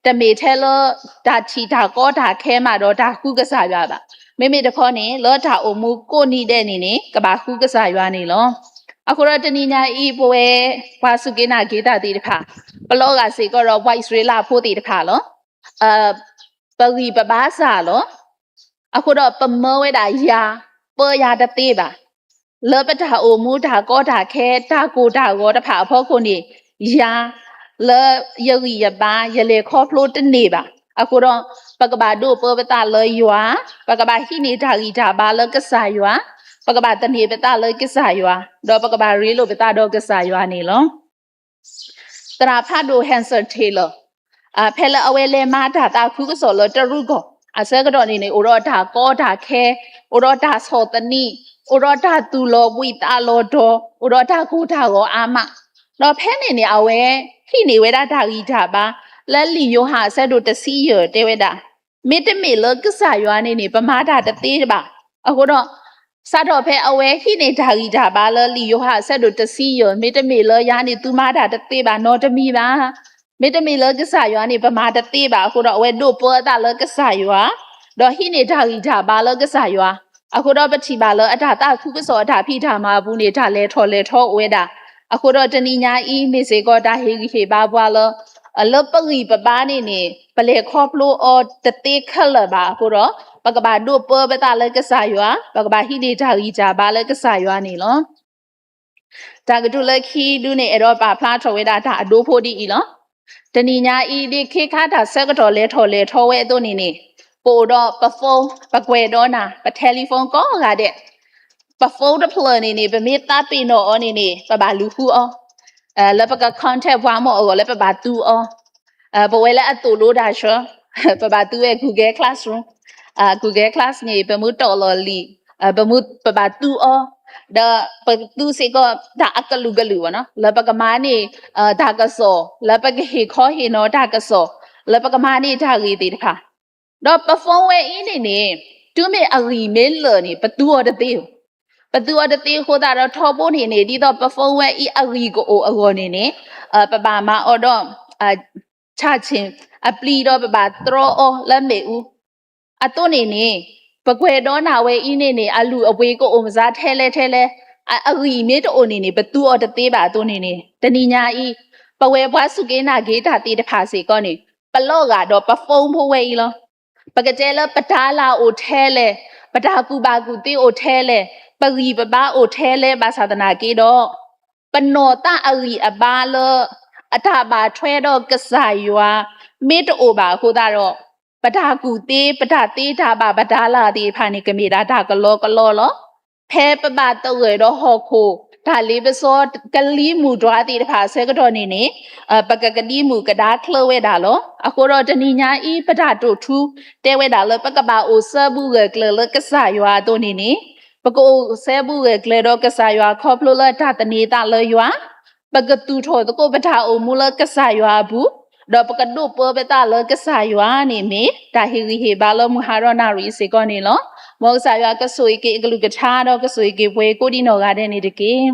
တမ့ၢ်ထဲလၢတၢ်ထံၣ်တၢ်ကီတၢ်ခဲမးဒီးတၢ်ဃုကစၢ်ယွၤဘၣ်. မ့မ့ၢ်တခီန့ၣ် လၢတၢ်အိၣ်မူကိးနံၤဒဲးန့ၣ်န့ၣ် ကဘၣ်ဃုကစၢ်ယွၤန့ၣ်လီၤ. အဃိဒီးတနံၤညါအံၤ ပဝဲပှၤစူၢ်က့ၤနာ်က့ၤတၢ်သ့ၣ်တဖၣ် ပလီၤဂာ်စ့ၢ်ကီးဒီးပှၤအံၣ်စရ့လးဖိသ့ၣ်တဖၣ်လီၤ. ပဂံၢ်ပဘါစၢ်လီၤ. အဃိဒီးပမၢဝဲဒၣ်ယၤ, ပၢယၤတသ့ဘၣ်. လၢပတၢ်အိၣ်မူတၢ်ကီတၢ်ခဲ တၢ်ကိၢ်တၢ်ဂီၤတဖၣ်အဖီခိၣ်န့ၣ် ယၤလၢယဂံၢ်ယဘါ ယလဲၤခီဖျိတန့ၢ်ဘၣ်. အဃိဒီး ပကဘၣ်ဒိးပၢပသးလၢယွၤ, ပကဘၣ်ဟံးန့ၢ်တၢ်ဂံၢ်တၢ်ဘါလၢကစၢ်ယွၤ, ပကဘၣ်သန့ၤပသးလၢကစၢ်ယွၤ, ဒီးပကဘၣ်ရ့လိာ်ပသးဒီးကစၢ်ယွၤန့ၣ်လီၤ. သရၣ်ဖးဒိၣ် Hudson Taylor ဖဲလၢအဝဲလဲၤမၤတၢ်သးခုကစီၣ်လၢတရူးကီၢ် အဆၢကတီၢ်န့ၣ်န့ၣ် အိၣ်ဒီးတၢ်ကီတၢ်ခဲ, အိၣ်ဒီးတၢ်ဆီၣ်သနံး, အိၣ်ဒီးတၢ်သူၣ်လီၤဘှံးသးလီၤတီၤ, အိၣ်ဒီးတၢ်ကိၢ်တၢ်ဂီၤအါမး, ဒီးဖဲန့ၣ်န့ၣ် အဝဲဟံးန့ၢ်ဝဲဒၣ်တၢ်ဂံၢ်တၢ်ဘါ လၢလံာ်ယိၤဟၣ်အဆၢဒိၣ်တဆံယဲၢ်တဲဝဲဒၣ်, မ့တမ့ၢ်လၢကစၢ်ယွၤန့ၣ်န့ၣ် ပမၤတၢ်တသ့ဘၣ်. အဃိဒီး စးထီၣ်ဖဲအဝဲဟံးန့ၢ်တၢ်ဂံၢ်တၢ်ဘါလၢလံာ်ယိၤဟၣ်အဆၢဒိၣ်တဆံယဲၢ် မ့တမ့ၢ်လၢယၤန့ၣ် သုမၤတၢ်တသ့ဘၣ်နီတမံၤဘၣ်. မ့တမ့ၢ်လၢကစၢ်ယွၤန့ၣ် ပမၤတသ့ဘၣ်အဃိဒီး အဝဲဒိးပၢအသးလၢကစၢ်ယွၤ, ဒီးဟံးန့ၢ်တၢ်ဂံၢ်တၢ်ဘါလၢကစၢ်ယွၤ, အဃိဒီးပထံၣ်ဘၣ်လၢအတၢ်သးခုကစီၣ်အတၢ်ဖံးတၢ်မၤအပူၤန့ၣ် တၢ်လဲၤထီၣ်လဲၤထီအိၣ်ဝဲဒၣ်. အဃိဒီးတနံၤညါအံၤ မ့ၢ်စ့ၢ်ကီးတၢ်ဟ့ၣ်ဂံၢ်ဟ့ၣ်ဘါပှၤလၢ လၢပဂံၢ်ပဘါန့ၣ်န့ၣ် ပလဲၤခီဖျိအီၤတသ့ခဲလၢာ်ဘၣ်အဃိဒီး ပကဘၣ်ဒိးပၢပသးလၢကစၢ်ယွၤ, ပကဘၣ်ဟံးန့ၢ်တၢ်ဂံၢ်တၢ်ဘါလၢကစၢ်ယွၤန့ၣ်လီၤ. တၢ်ကတိၤလၢခံဒုန့ၣ် အဲၣ်ဒိးပာ်ဖျါထီၣ်ဝဲဒၣ်တၢ်အဒိဖိဒ်အံၤလီၤ. တနံၤညါအံၤ ဒ်ခ့ခါတၢ်ဆၢကတီၢ်လဲၤထီၣ်လဲၤထီဝဲအသိးန့ၣ်န့ၣ် ပအိၣ်ဒီးပ phone, ပကွဲးဒီးနၢ်, ပ telephone ကိးဂၤဒဲး, ပ phone တဖျၢၣ်န့ၣ်န့ၣ် ပမ့ၢ်သးပ့ၤနီၣ်အီၤန့ၣ်န့ၣ် ပဘၣ်လူၤဃုအီၤ, လၢပက contact ပှၤမ့ၢ်အဂီၢ်လၢပဘၣ်သူအီၤ, ပဝဲလၢအသိၣ်လိတၢ်ဆၢ ပဘၣ်သူဝဲ Google Classroom, Google Class န့ၣ် ပမ့ၢ်တီၢ်လီၤလံာ်, ပမ့ၢ်ပဘၣ်သူအီၤ, ဒီးပသူစ့ၢ်ကီးတၢ်အကလုာ်ကလုာ်ဘၣ်နီၤ လၢပကမၤန့ၢ် တၢ်ကစီၣ်, လၢပကဟ့ၣ်ခီဟ့ၣ်နီၤတၢ်ကစီၣ်, လၢပကမၤန့ၢ်တၢ်ဂ့ၢ်သ့ၣ်တဖၣ်, ဒီးပ phone ဝဲအံၤန့ၣ်န့ၣ် တုၤမ့ၢ်အဂံၢ်မ့ၢ်လၢာ်န့ၣ် ပသူအီၤတသ့ဘၣ်. ပသူအီၤတသ့အဃိသတးဒီးထီဘိန့ၣ်န့ၣ် ဒ်သိးပ phone ဝဲအံၤအဂံၢ်ကအိၣ်အဂီၢ်န့ၣ်န့ၣ် ပဘၣ်မၤအီၤဒီး charging အပျံၤဒီးပဘၣ်တြီအီၤလၢမ့ၣ်အူ အသိးန့ၣ်န့ၣ် ပကွဲးဒီးနၢ်ဝဲအံၤန့ၣ်န့ၣ် အလုၢ်အပှ့ၤကအိၣ်မစါထဲလဲၣ်ထဲလဲၣ်, အဂံၢ်မ့ၢ်တအိၣ်န့ၣ်န့ၣ် ပသူအီၤတသ့ဘၣ်အသိးန့ၣ်န့ၣ် တနံၤညါအံၤ ပဝဲပှၤစူၢ်က့ၤနာ်က့ၤတၢ်သ့ၣ်တဖၣ်စ့ၢ်ကီးန့ၣ် ပလီၤဂာ်ဒီးပ phone ဖိဝဲအံၤလီၤ. ပကတဲလၢပတၢ်လၢ်အိၣ်ထဲလဲၣ်, ပတၢ်ကူၣ်ဘၣ်ကူၣ်သ့အိၣ်ထဲလဲၣ်, ပဂံၢ်ပဘါအိၣ်ထဲလဲၣ်ဘၣ်ဆၣ်သနာ်က့ဒီး ပနီၢ်သးအဂံၢ်အဘါလၢ အတၢ်ဘၣ်ထွဲဒီးကစၢ်ယွၤ မ့ၢ်တအိၣ်ဘၣ်အဃိသတးဒီး ပတၢ်ကူၣ်သ့ ပတၢ်သ့တၢ်ဘၣ် ပတၢ်လၢ်သ့ၣ်တဖၣ်န့ၣ် ကမ့ၢ်ဒၣ်တၢ်ကလီကလီလီၤ. ဖဲပဘၣ်သဂၢၢ်ဒီးဟီၣ်ခိၣ် တၢ်လ့ပစီကလံၤမုၢ်တွၤသ့ၣ်တဖၣ်အဆၢကတီၢ်န့ၣ်န့ၣ် ပကကဒံမုၢ်ကဒါချၢဝဲဒၣ်လီၤ. အဃိဒီးတနံၤညါအံၤ ပတၢ်တိာ်ထူတဲဝဲဒၣ်လၢ ပကဘၣ်အိၣ်စၢဘူးဂၢၢ်ကျၢၤလၢကစၢ်ယွၤအသိးန့ၣ်န့ၣ် ပကအိၣ်စၢဘူးဂၢၢ်ကျၢၤဒီးကစၢ်ယွၤ ခီဖျိလၢတၢ်သန့ၤသးလၢယွၤ, ပကသူၣ်ထီၣ်သကိးပတၢ်အိၣ်မူလၢကစၢ်ယွၤအပူၤ, ဒီးပကဒိးပၢပသးလၢကစၢ်ယွၤန့ၣ်မ့ၢ် တၢ်ဟ့ၣ်ဂံၢ်ဟ့ၣ်ဘါလၢမုၢ်ဟါဒီးနၣ်ရံၣ်စ့ၢ်ကီးန့ၣ်လီၤ. မ်ကစၢ်ယွၤကဆိၣ်ဂ့ၤက့ၤအကလုၢ်ကထါ ဒီးကဆိၣ်ဂ့ၤက့ၤပှၤကိးဒံနီၢ်ဂၤဒဲးန့ၣ်တက့ၢ်.